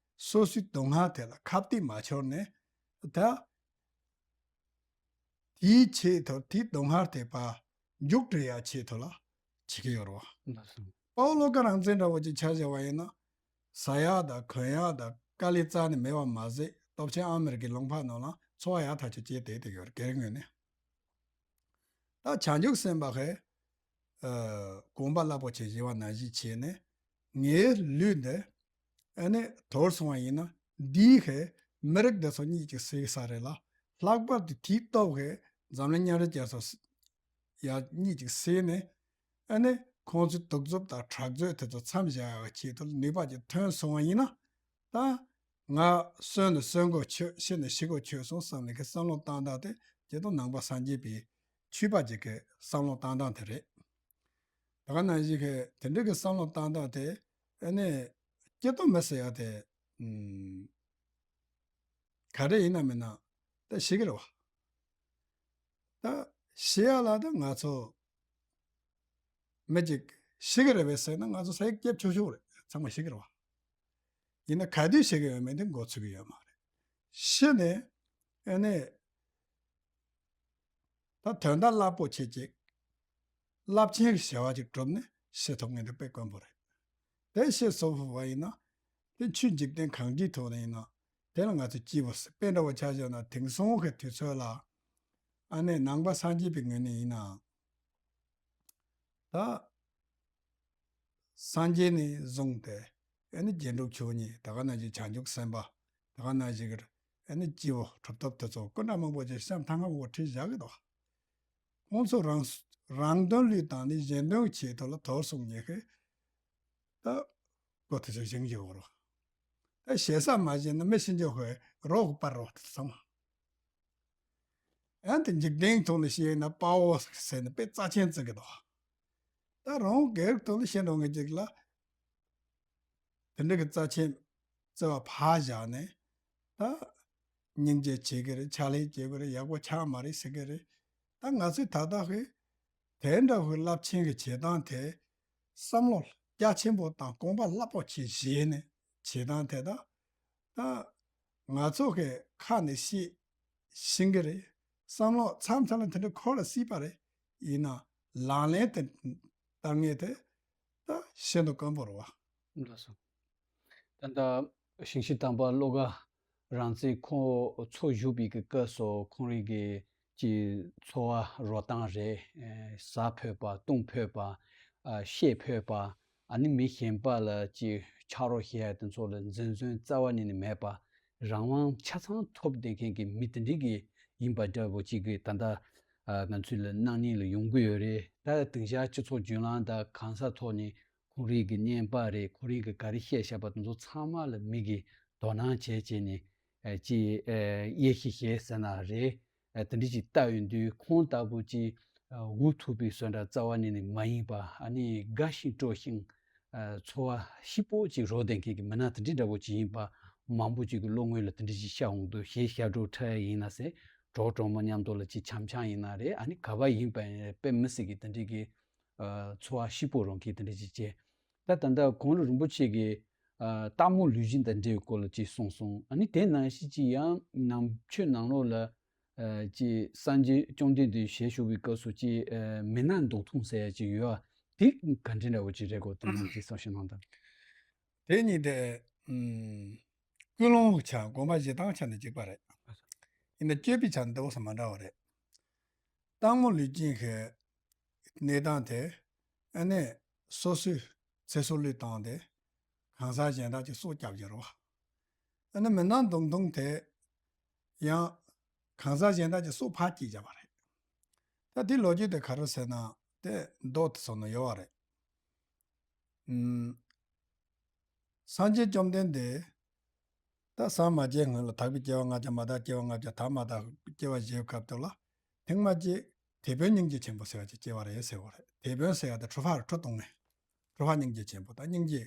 སོ་སོའི་སྡུག་བསྔལ་དེ་ལ་ཁ་གཏད་མ་འཆོར་ནས། ད་དེའི་ཆེད་དུ་དེའི་སྡུག་བསྔལ་དེ་ཕར་མཇུག་སྒྲིལ་ཡག་ཆེད་དུ་ལ་བྱེད་ཀྱི་ཡོད་རེད་བ། ལགས་སོ། དཔའ་བོ་བློ་དགའ་རང་བཙན་འདྲ་བོ་ཅིག་ཆ་བཞག་པ་ཡིན་ན། ཟ་ཡག་དང་གོན་ཡག་དང་དཀའ་ལས་རྩ་ནས་མེད་པ་མ་ཟད། སྟོབས་ཆེན་ཨ་མེ་རི་ཀའི་ལུང་པ་ནང་ལ་འཚོ་བ་ཡག་ཐག་ཆོད་བྱས་བསྡད་བསྡད་ཡོད་རེད། སྒེར་ངོས་ནས། ད་བྱང་ཆུབ་སེམས་དཔའ་གིས་ཨ་གོམ་པ་རླབས་པོ་ཆེ་བཞེས་པ་ནང་བཞིན་བྱས་ནས། ངའི་ལུས་འདི་ཨ་ནི་དོར་སོང་བ་ཡིན་ན། འདིས་ཧེ་མི་རིགས་འདི་ཚོ་གཉིད་ཅིག་སད་ས་རེད་ལ། ལྷག་པར་དུ་དེའི་སྟོབས་ཀྱིས་འཛམ་གླིང་མཉམ་རུབ་རྒྱལ་ཚོགས་ཡར་གཉིད་ཅིག་སད་ནས། ཨ་ནི་ཁོང་ཚོའི་གདུག་རྩུབ་དང་དྲག་རྩུབ་དེ་ཚོ་མཚམས་བཞག་ཡག་ཆེད་དུ་ནུས་པ་ཅིག་ཐོན་སོང་བ་ཡིན་ན། ད་ང་གསོན་ནས་གསོན་གོ་ཆོད། ཤི་ནས་ཤི་གོ་ཆོད་སོང་བསམ་ནས་ཀྱི་བསམ་བློ་བཏང་སྟངས་དེ་ཇི་ལྟར་ནང་པ་སངས་རྒྱས་པའི་ཆོས་པ་ཅིག་གི་བསམ་བློ་བཏང་སྟངས་དེ་རེད། ད་ག་ནང་བཞིན་གྱི་དེ་འདྲ་གི་བསམ་བློ་བཏང་སྟངས་དེ་ཨ་ནི་སྐྱིད་སྡུག་མི་ཟེར་ཡག་དེ་ཨུམ་ག་རེ་ཡིན་ན་མིན་ན་ད་ཤི་གི་རེད་བ། ད་ཤི་ཡག་ལ་ད་ང་ཚོ་མི་གཅིག་ཤི་གི་རེད་པས་ཟེར་ན་ང་ཚོ་ས་ཡིག་བརྒྱབ་ཆོག་ཆོག་རེད། ཚང་མ་ཤི་གི་རེད་བ། ཡིན་ན་ག་དུས་ཤི་གི་ཡོད་མེད་དེ་མགོ་ཚོད་ཀྱི་ཡོད་མ་རེད། ཤི་ནས་ཨ་ནི་ད་དོན་དག་རླབས་པོ་ཆེ་གཅིག་རླབས་ཆེན་གྱི་བྱ་བ་ཅིག་གྲུབ་ནས་ཤི་ཐུབ་མཁན་དེ་དཔེ་དཀོན་པོ་རེད། དེ་ཤི་སོང་བ་ཡིན་ན་དེ་ཆོས་འཇིག་རྟེན་གང་ཅིའི་ཐོག་ནས་ཡིན་ན་དེ་ལ་ང་ཚོ་སྐྱིད་པོ་ཟེར། དཔེ་འདྲ་བོ་ཆ་བཞག་ན་དེང་སང་གི་དུས་ཚོད་ལ་ཨ་ནི་ནང་པ་སངས་རྒྱས་པའི་ངོས་ནས་ཡིན་ན། ད་སངས་རྒྱས་ནས་བཟུང་སྟེ་ཨ་ནི་རྒྱན་དྲུག་མཆོག་གཉིས། ད་ག་ནང་བཞིན་བྱང་ཆུབ་སེམས་དཔའ། ད་ག་ནང་བཞིན་གྱི་ཨ་ནི་སྐྱེས་བུ་གྲུབ་ཐོབ་དེ་ཚོ་སྐུ་འདྲ་མང་པོ་ཅིག་བཤམས་ཐང་ཁ་མང་པོ་བྲིས་བཞག་གི་འདུག་ཁོང་ཚོ་རང་རང་དོན་བློས་བཏང་ནས་གཞན་དོན་གྱི་ཆེད་དུ་ལ་དོར་སོང་ཉེ་ཁེ། ད་གོ་ཐུབ་ཚོད་བཞེངས་ཀྱི་ཡོད་རོགས། ད་ཞེ་ས་མ་བཞེངས་ན་མི་ཤི་འཇོག་ཧོས་རོགས་པར་རོགས་དེ་ཚང་མ། ཨ་ནི་འཇིག་རྟེན་ཐོག་ནས་བཤད་ན་དཔའ་བོ་ཟེར་ནས་དཔེ་རྩ་ཆེན་བརྩི་གི་འདུག་ད་རང་སྒེར་ཐོག་ནས་བཤད་འགྲོ་མཁན་ཅིག་ལ་དེ་འདྲ་གི་རྩ་ཆེན་བརྩི་བ་ཕར་བཞག་ནས། ད་སྙིང་རྗེ་བྱེད་ཀྱི་རེད། ཕྱག་ལས་བྱེད་ཀྱི་རེད། ཡག་པོ་ཆགས་མ་རེད་ཟེར་གྱི་རེད། ད་ང་ཚོས་ད་ལྟ་གི་དེ་འདྲ་བའི་རླབས་ཆེན་གྱི་བྱེད་སྟངས་དེ་བསམ་བློ་རྒྱ་ཆེན་པོ་དང་གོམ་པ་རླབས་པོ་ཆེ་བཞེས་ནས་བྱེད་སྟངས་དེ་དག་ད་ང་ཚོ་གི་ཁ་ནས་བཤད་ཤེས་ཀྱི་རེད། བསམ་བློ་མཚམས་མཚམས་ལ་དེ་འདྲ་འཁོར་ལ་སྲིད་པ་རེད། ཡིན་ན་ལག་ལེན་དེ་བསྟར་མཁན་དེ་ད་ཤིན་ཏུ་དཀོན་པོ་རེད་བ། ལགས་སོ། ད་ལྟ་ཞིང་གཤེགས་དམ་པ་བློ་དགའ་རང་བཙན་ཁོང་འཚོ་བཞུགས་པའི་གི་སྐབས་སུ་ཁོང་རང་གི་ཀྱི་འཚོ་བ་རོལ་སྟངས་རེད། ཨེ་བཟའ་ཕོད་པ་བཏུང་ཕོད་པ། ཨ་བཤད་ཕོད་པ། ཨ་ནི་མི་གཞན་པ་ལ་ཀྱི་ཆ་རོགས་བྱེད་ཡ་དེ་ཚོ་ལ་འཛེམ་ཟོན་རྩ་བ་ཉིད་ནས་མེད་པ། རང་དབང་ཆ་ཚང་ཐོབ་བསྡད་མཁན་གྱི་མི་དེ་འདྲ་གི་ཡིན་པ་འདྲ་བོ་ཅིག་གི་ད་ལྟ་ཨ་ང་ཚོའི་ལ་སྣང་བརྙན་ལ་ཡོང་གི་ཡོད་རེད། ད་དེང་སང་སྤྱི་ཚོགས་བརྒྱུད་ལམ་དང་གང་ས་ཐོག་ནས་ཁོང་རང་གི་བརྙན་པར་རེད། ཁོང་རང་གི་ག་རེ་བཤད་བཞག་པ་དེ་ཚོ་ཚང་མ་ལ་མི་གིས་དོ་སྣང་བྱས་བྱས་ནས་ཨ་ཅི་ཨ་དབྱེ་ཞིབ་བྱས་ཟེར་ན་རེད། ཨ་དེ་འདྲ་ཅིག་ལྟ་ཡོང་དུས་ཁོང་ལྟ་བུ་ཅིག་ཨ་འུ་ཐུག་པའི་བཟོ་འདྲ་རྩ་བ་ཉིད་ནས་མ་ཡིན་པ། ཨ་ནི་དགའ་ཞིང་སྤྲོ་ཞིང་ཨ་འཚོ་བ་སྐྱིད་པོ་ཅིག་རོལ་བསྡད་མཁན་གྱི་མི་སྣ་དེ་འདྲ་འདྲ་བོ་ཅིག་ཡིན་པ་མང་པོ་ཅིག་གི་བློ་ངོས་ལ་དེ་འདྲ་ཅིག་ཤར་འོང་དུས། གཞས་ཞབས་བྲོ་འཁྲབ་ཡ་ཡིན་ན་ཟེར། གྲོགས་གྲོགས་མོ་མཉམ་དུ་ལ་ཅིག་འཆམ་འཆམ་ཡིན་ན་རེད། ཨ་ནི་ག་པར་ཡིན་པ་ཡིན་ན་རེད། དཔེ་མི་སྲིད་ཀྱི་དེ་འདྲ་གི་ཨ་འཚོ་བ་སྐྱིད་པོ་རོལ་མཁན་དེ་འདྲ་ཅིག་བྱས། ད་ད་ལྟ་གོང་ལ་རིན་པོ་ཆེ་གིས་ ཨ་སྟག་མོ་ལུས་སྦྱིན་དང་འབྲེལ་བའི་སྐོར་ལ་ཅིག་གསུངས་སོང་། ཨ་ནི་དེ་ནང་བཞིན་ཅིག་ཡང་ནང་ཆོས་ནང་ལོགས་ལ་ཨ་ཅིག་སངས་རྒྱས་བཅོམ་ལྡན་འདས་ཞལ་བཞུགས་པའི་སྐབས་སུ་ཅིག་ཨ་མི་སྣང་མདོག་མཐོང་ཟེར་ཡ་ཅིག་ཡོད་ཨ། དེ་ག་འདྲ་འདྲ་བོ་ཅིག་རེད་གོ། དེ་ནང་ཅིག་གསུང་བཤད་གནང་དང་། དེ་གཉིས་དེ་ཨུམ་ཀུན་སློང་གི་ཆ་དགོངས་པ་བཞེས་སྟངས་ཆ་ནས་གཅིག་པ་རེད། ཡིན་ན་སྤྱོད་པའི་ཆ་ནས་འདི་འོ་ས་མ་འདྲ་བ་རེད། སྟག་མོ་ལུས་སྦྱིན་གྱི་གནས་སྟངས་དེ་ཨ་ནི་སོ་སོའི་ཚེ་སྲོག་བློས་བཏང་སྟེ་གང་ཟག་གཞན་དག་གི་སྲོག་བསྐྱབས་ཀྱི་རེད་བ། ཨ་ནི་མི་སྣང་མདོག་མཐོང་དེ་ཡང་གང་ཟག་གཞན་དག་གི་སྲོག་ཕར་བསྐྱེལ་བྱ་བ་རེད། ད་དེའི་ལོ་རྒྱུས་དེ་ག་རེ་ཟེར་ན་དེ་མདོ་དེ་ཚོ་ནང་ཡོད་བ་རེད། ཨུམ། སངས་རྒྱས་བཅོམ་ལྡན་འདས་ད་སངས་མ་རྒྱས་སྔོན་ལ་དག་པའི་སྐྱེ་བ་ལྔ་བརྒྱ། མ་དག་སྐྱེ་བ་ལྔ་བརྒྱ། ད་མ་དག་སྐྱེ་བ་བཞིའི་སྐབས་དེ་ལ་ཐེངས་མ་གཅིག་དེད་དཔོན་སྙིང་རྗེ་ཆེན་པོ་ཟེར་བ་ཅིག་སྐྱེ་བ་རེད་ཟེར་བ་རེད། དེད་དཔོན་ཟེར་ཡ་དེ་གྲུབ་པ་རེད། གྲུབ་གཏོང་མཁན། གྲུབ་པ་སྙིང་རྗེ་ཆེན་པོ་དང་སྙིང་རྗེ་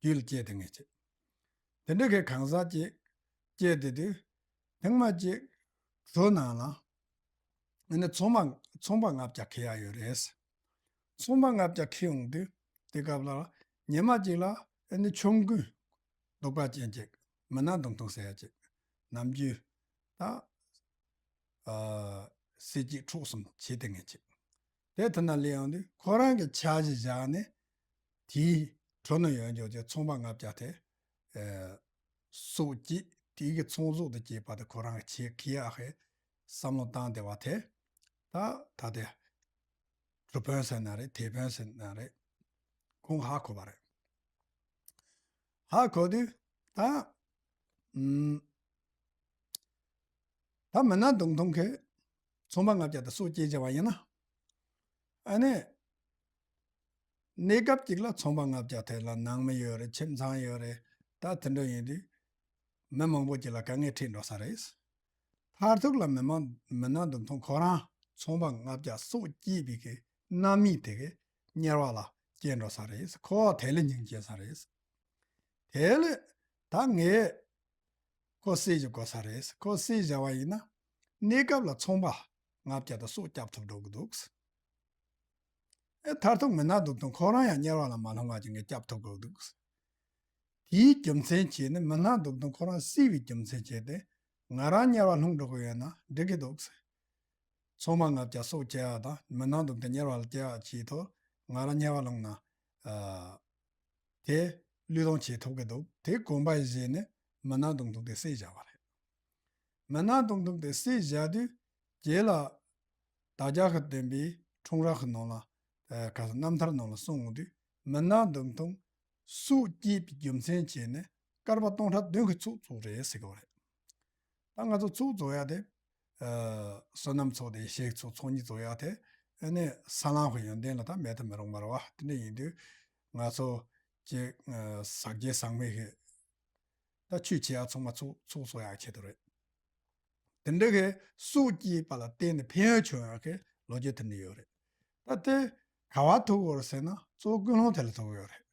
རྒྱུད་ལ་སྐྱེས་དེ་ངེས་ཅིག་དེ་འདྲ་གི་གང་ཟག་ཅིག་སྐྱེས་དེ་དུས་ཐེངས་མ་གཅིག་གྲུ་ནང་ལ་ཨ་ནི་ཚོང་པ་ཚོང་པ་ལྔ་བརྒྱ་འཁྱེར་ཡ་ཡོད་རེད། ཚོང་པ་ལྔ་བརྒྱ་འཁྱེར་ཡོང་དུས་དེ་སྐབས་ལ་ཉི་མ་གཅིག་ལ་ཨ་ནི་ཆོམ་རྐུན་གདོག་པ་ཅན་གཅིག་མི་སྣང་མདོག་མཐོང་ཟེར་ཡ་གཅིག་ནམ་རྒྱུན་ད་ཨ་གསེར་གཅིག་ཁྲུ་གསུམ་བྱེད་དེ་ངེས་གཅིག་དེ་དེ་ན་སླེབས་ཡོང་དུས་ཁོ་རང་གི་འཆར་གཞི་བཞག་ནས་དེའི་གྲུ་ནང་ཡོད་འཇོག་ཅིག་ཚོང་པ་ལྔ་བརྒྱ་དེ་ཨ་སྲོག་བསྐྱེད། དེའི་གི་ཚོང་ཟོག་དེ་བསྐྱེད་པ་དེ་ཁོ་རང་གི་ཆེད་ཁེ་ཡག་ཧེ་བསམ་བློ་བཏང་བསྡད་པ་དེ་ད་ད་དེ་གྲུ་དཔོན་ཟེར་ན་རེད། དེད་དཔོན་ཟེར་ན་རེད། ཁོང་ཧ་གོ་བ་རེད། ཧ་གོ་དུས་ད་ཨུམ། ད་མི་སྣང་མདོག་མཐོང་གིས་ཚོང་པ་ལྔ་བརྒྱ་དེ་སྲོག་བསྐྱེད་བྱས་པ་ཡིན་ན། ཨ་ནི་གནས་སྐབས་གཅིག་ལ་ཚོང་པ་ལྔ་བརྒྱ་དེ་ལ་ནང་མི་ཡོད་རེད། ཁྱིམ་ཚང་ཡོད་རེད། ད་དེ་འདྲ་ཡིན་དུས་མི་མང་པོ་ཅིག་ལ་དཀའ་ངལ་འཕྲད་འགྲོ་ས་རེད། མཐར་ཐུག་ལ་མི་མང་མི་སྣང་མདོག་མཐོང་ཁོ་རང་ཚོང་པ་ལྔ་བརྒྱ་སྲོག་བསྐྱེད་པའི་གི་རྣམ་སྨིན་དེ་གི་དམྱལ་བ་ལ་སྐྱེ་འགྲོ་ས་རེད། ཁོ་དེ་ལས་སྙིང་རྗེ་ས་རེད། དེ་ལས་ད་ངས་ཁོ་བསད་ཅིག་དགོས་ས་རེད། ཁོ་བསད་བཞག་པ་ཡིན་ན་གནས་སྐབས་ལ་ཚོང་པ་ལྔ་བརྒྱ་དེ་སྲོག་སྐྱབས་ཐུབ་འགྲོ་གི་འདུག་ཨེ་མཐར་ཐུག་མི་སྣང་མདོག་མཐོང་ཁོ་རང་ཡང་དམྱལ་བ་ལ་མ་ལྷུང་བ་ཅིག་ངས་སྐྱབས་ཐུབ་དགོས་འདུག་དེའི་རྒྱུ་མཚན་བྱས་ནས་མི་སྣང་མདོག་མཐོང་ཁོ་རང་བསད་པའི་རྒྱུ་མཚན་བྱས་ཏེ་ང་རང་དམྱལ་བ་ལྷུང་འགྲོ་གི་ཡོད་ན་འགྲིག་གི་འདུག་ཚོང་པ་ལྔ་བརྒྱ་སྲོག་བཅད་ཡ་དང་མི་སྣང་མདོག་མཐོང་དམྱལ་བ་ལ་སྐྱེ་ཡ་བྱས་ཐོག་ང་རང་དམྱལ་བ་ལྷུང་ན་ཨ་དེ་བློས་གཏོང་བྱེད་ཐུབ་ཀྱི་འདུག་དེ་དགོངས་པ་བཞེས་ནས་མི་སྣང་མདོག་མཐོང་དེ་བསད་བཞག་པ་རེད། མི་སྣང་མདོག་མཐོང་དེ་བསད་བཞག་དུས་རྗེས་ལ་བདག་ཅག་གི་བསྟན་པའི་འཁྲུངས་རབས་ཀྱི་ནང་ལ་ཨ་ག་ས་རྣམ་ཐར་ནང་ལ་གསུངས་འོང་དུས་མི་སྣང་མདོག་མཐོང་སྲོག་བསྐྱེད་པའི་རྒྱུ་མཚན་བྱས་ནས་བསྐལ་པ་སྟོང་ཕྲག་བདུན་གྱི་ཚོགས་རྫོགས་རེད་ཟེར་གྱི་ཡོད་རེད། ད་ང་ཚོ་ཚོགས་རྫོགས་ཡ་དེ། ཨ་བསོད་ནམས་ཚོགས་དེ་ཡེ་ཤེས་ཀྱི་ཚོགས་ཚོགས་གཉིས་རྫོགས་ཡ་དེ། ཨ་ནི་ས་ལམ་གྱི་ཡོན་ཏན་ལ་ད་མེད་དུ་མི་རུང་བ་རེད་བ། དེ་འདྲ་ཡིན་དུས་ང་ཚོ་ཀྱི་ཨ་ཟག་བཅས་ཟག་མེད་ཀྱི་ད་ཆོས་བྱེད་ཡ་ཚང་མ་ཚོགས་ཚོགས་རྫོགས་ཡ་ཆེད་དུ་རེད། དེ་འདྲ་གི་སྲོག་བསྐྱེད་པ་ལ་བརྟེན་ནས་ཕན་ཡོན་བྱུང་ཡ་གི་ལོ་རྒྱུས་དེ་འདྲ་ཡོད་རེད། ད་དེ་ག་བ་ཐུག་ཡོད་རེད་ཟེར་ན་གཙོ་བོ་ཀུན་སློང་དེ་ལ་ཐུག་ཡོད་རེད།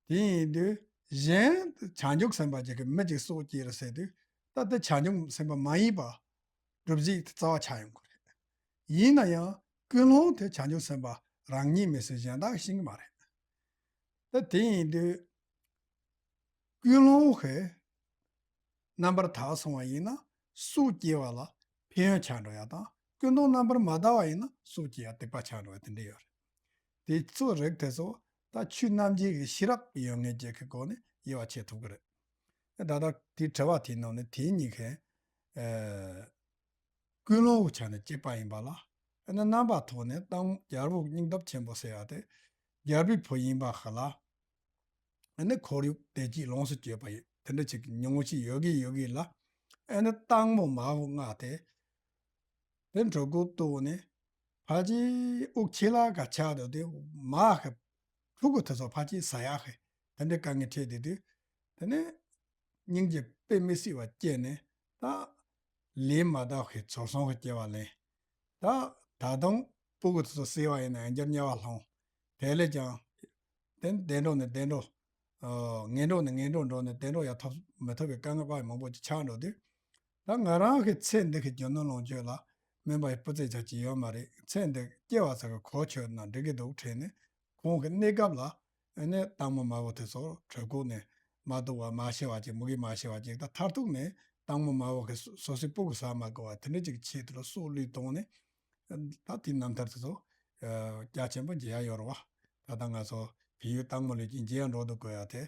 དེ་ཡིན་དུས་གཞན་བྱང་ཆུབ་སེམས་དཔའ་ཅིག་གིས་མི་ཅིག་སྲོག་བསྐྱེད་རེད་ཟེར་དུས་ད་དེ་བྱང་ཆུབ་སེམས་དཔའ་མ་ཡིན་པ་སྒྲུབ་བྱེད་དེ་རྩ་བ་ཆགས་ཡོང་གི་རེད། ཡིན་ན་ཡང་ཀུན་སློང་དེ་བྱང་ཆུབ་སེམས་དཔའ་རང་ཉིད་མི་སྲིད་གཞན་དག་ཤེས་ཀྱི་མ་རེད། ད་དེ་ཡིན་དུས་ཀུན་སློང་གི་རྣམ་པར་དག་སོང་བ་ཡིན་ན་སྲོག་སྐྱེ་བ་ལ་ཕན་ཡོན་ཆགས་འགྲོ་ཡ་དང་ཀུན་སློང་རྣམ་པར་མ་དག་པ་ཡིན་ན་སྲོག་སྐྱེ་ཡ་སྡིག་པ་ཆགས་འགྲོ་ཡ་དེ་འདྲ་ཡོད་རེད། དེ་ཚོ་རིགས་དེ་ཚོ་ད་ཆོས་རྣམ་འབྱེད་ཀྱི་ཤེས་རབ་ཡོད་མཁན་ཅིག་གི་སྒོ་ནས་དབྱེ་བ་ཕྱེ་ཐུབ་ཀྱི་རེད། ད་ལྟ་དེའི་དྲི་བ་དེའི་ནང་ནས་དེ་གཉིས་ཀའི་ཨ་ཀུན་སློང་གི་ཆ་ནས་གཅིག་པ་ཡིན་པ་ལ་ཨ་ནི་རྣམ་པ་ཐོག་ནས་སྟག་རྒྱལ་པོ་སྙིང་སྟོབས་ཆེན་པོ་ཟེར་ཡ་དེ་རྒྱལ་པོའི་བུ་ཡིན་པ་ཧ་ལ། ཨ་ནི་ཁོར་ཡུག་བདེ་སྐྱིད་ལོངས་སུ་སྤྱོད་པ་ཡིན། དེ་འདྲ་ཅིག་གི་མྱོང་བ་ཞིག་ཡོད་གི་ཡོད་གི་ལ། ཨ་ནི་སྟག་མོ་མ་བུ་ལྔ་དེ། དེ་འགྲོ་སྒོ་གཏོགས་ནས་ཕལ་ཆེར་དབུགས་ཆད་ལ་ག་ཆགས་འདུག་དེ་མ་ཧེ་ཕྲུ་གུ་དེ་ཚོ་ཕལ་ཆེར་ཟ་ཡག་ཧེ་དེ་འདྲའི་དཀའ་ངལ་འཕྲད་བསྡད་དུས། དེ་ནས་སྙིང་རྗེ་དཔེ་མི་སྲིད་པ་སྐྱེས་ནས་ད་ལས་མ་དག་པའི་ཚོར་སོང་གི་སྐྱེ་བ་ལེན། ད་ད་དུང་ཕྲུ་གུ་དེ་ཚོ་བསད་པ་ཡིན་ན་ཡང་བསྐྱར་དམྱལ་བ་ལྷུང་། དེ་ལས་ཀྱང་དེ་བདེ་འགྲོ་ནས་བདེ་འགྲོ། ཨ་ངན་འགྲོ་ནས་ངན་འགྲོ་འགྲོ་ནས་བདེ་འགྲོ་ཡར་ཐོབ་མི་ཐུབ་པའི་དཀའ་ངལ་དཔག་ཡས་མང་པོ་ཅིག་ཆགས་འགྲོ་དུས། ད་ང་རང་གི་ཚེ་འདི་གི་རྒྱུ་ནོར་ལོངས་སྤྱོད་ལ་སྨན་པ་ཡི་སྤུས་ཚད་ཆ་ཅིག་ཡོད་མ་རེད། ཚེ་འདི་སྐྱེ་བ་ཚ་གི་གོ་ཆོད་ན་འགྲིག་གི་འདུག་དྲན་ནས་ཁོང་གི་གནས་སྐབས་ལ་ ཨ་ནི་སྟག་མོ་དམར་པོ་དེ་ཚོ་གྲོད་ཁོག་ནས་མ་འདུག་པ་མ་ཤི་བ་ཅིག་མུ་གེ་མ་ཤི་བ་ཅིག་ད་མཐར་ཐུག་ནས་སྟག་མོ་དམར་པོ་གི་སོ་སོའི་སྤུ་གུ་ཟ་མ་དགོས་པ་དེ་འདྲ་ཅིག་ཆེད་དུ་ལ་སྲོག་བློས་གཏོང་ནས། ད་དེའི་རྣམ་ཐར་དེ་ཚོ་རྒྱ་ཆེན་པོ་མཇལ་ཡ་ཡོད་རེད་བ། ད་ལྟ་ང་ཚོ་བལ་ཡུལ་སྟག་མོ་ལུས་ཀྱི་མཇལ་ཡ་འགྲོ་འདུག་དགོས་ཡ་དེ།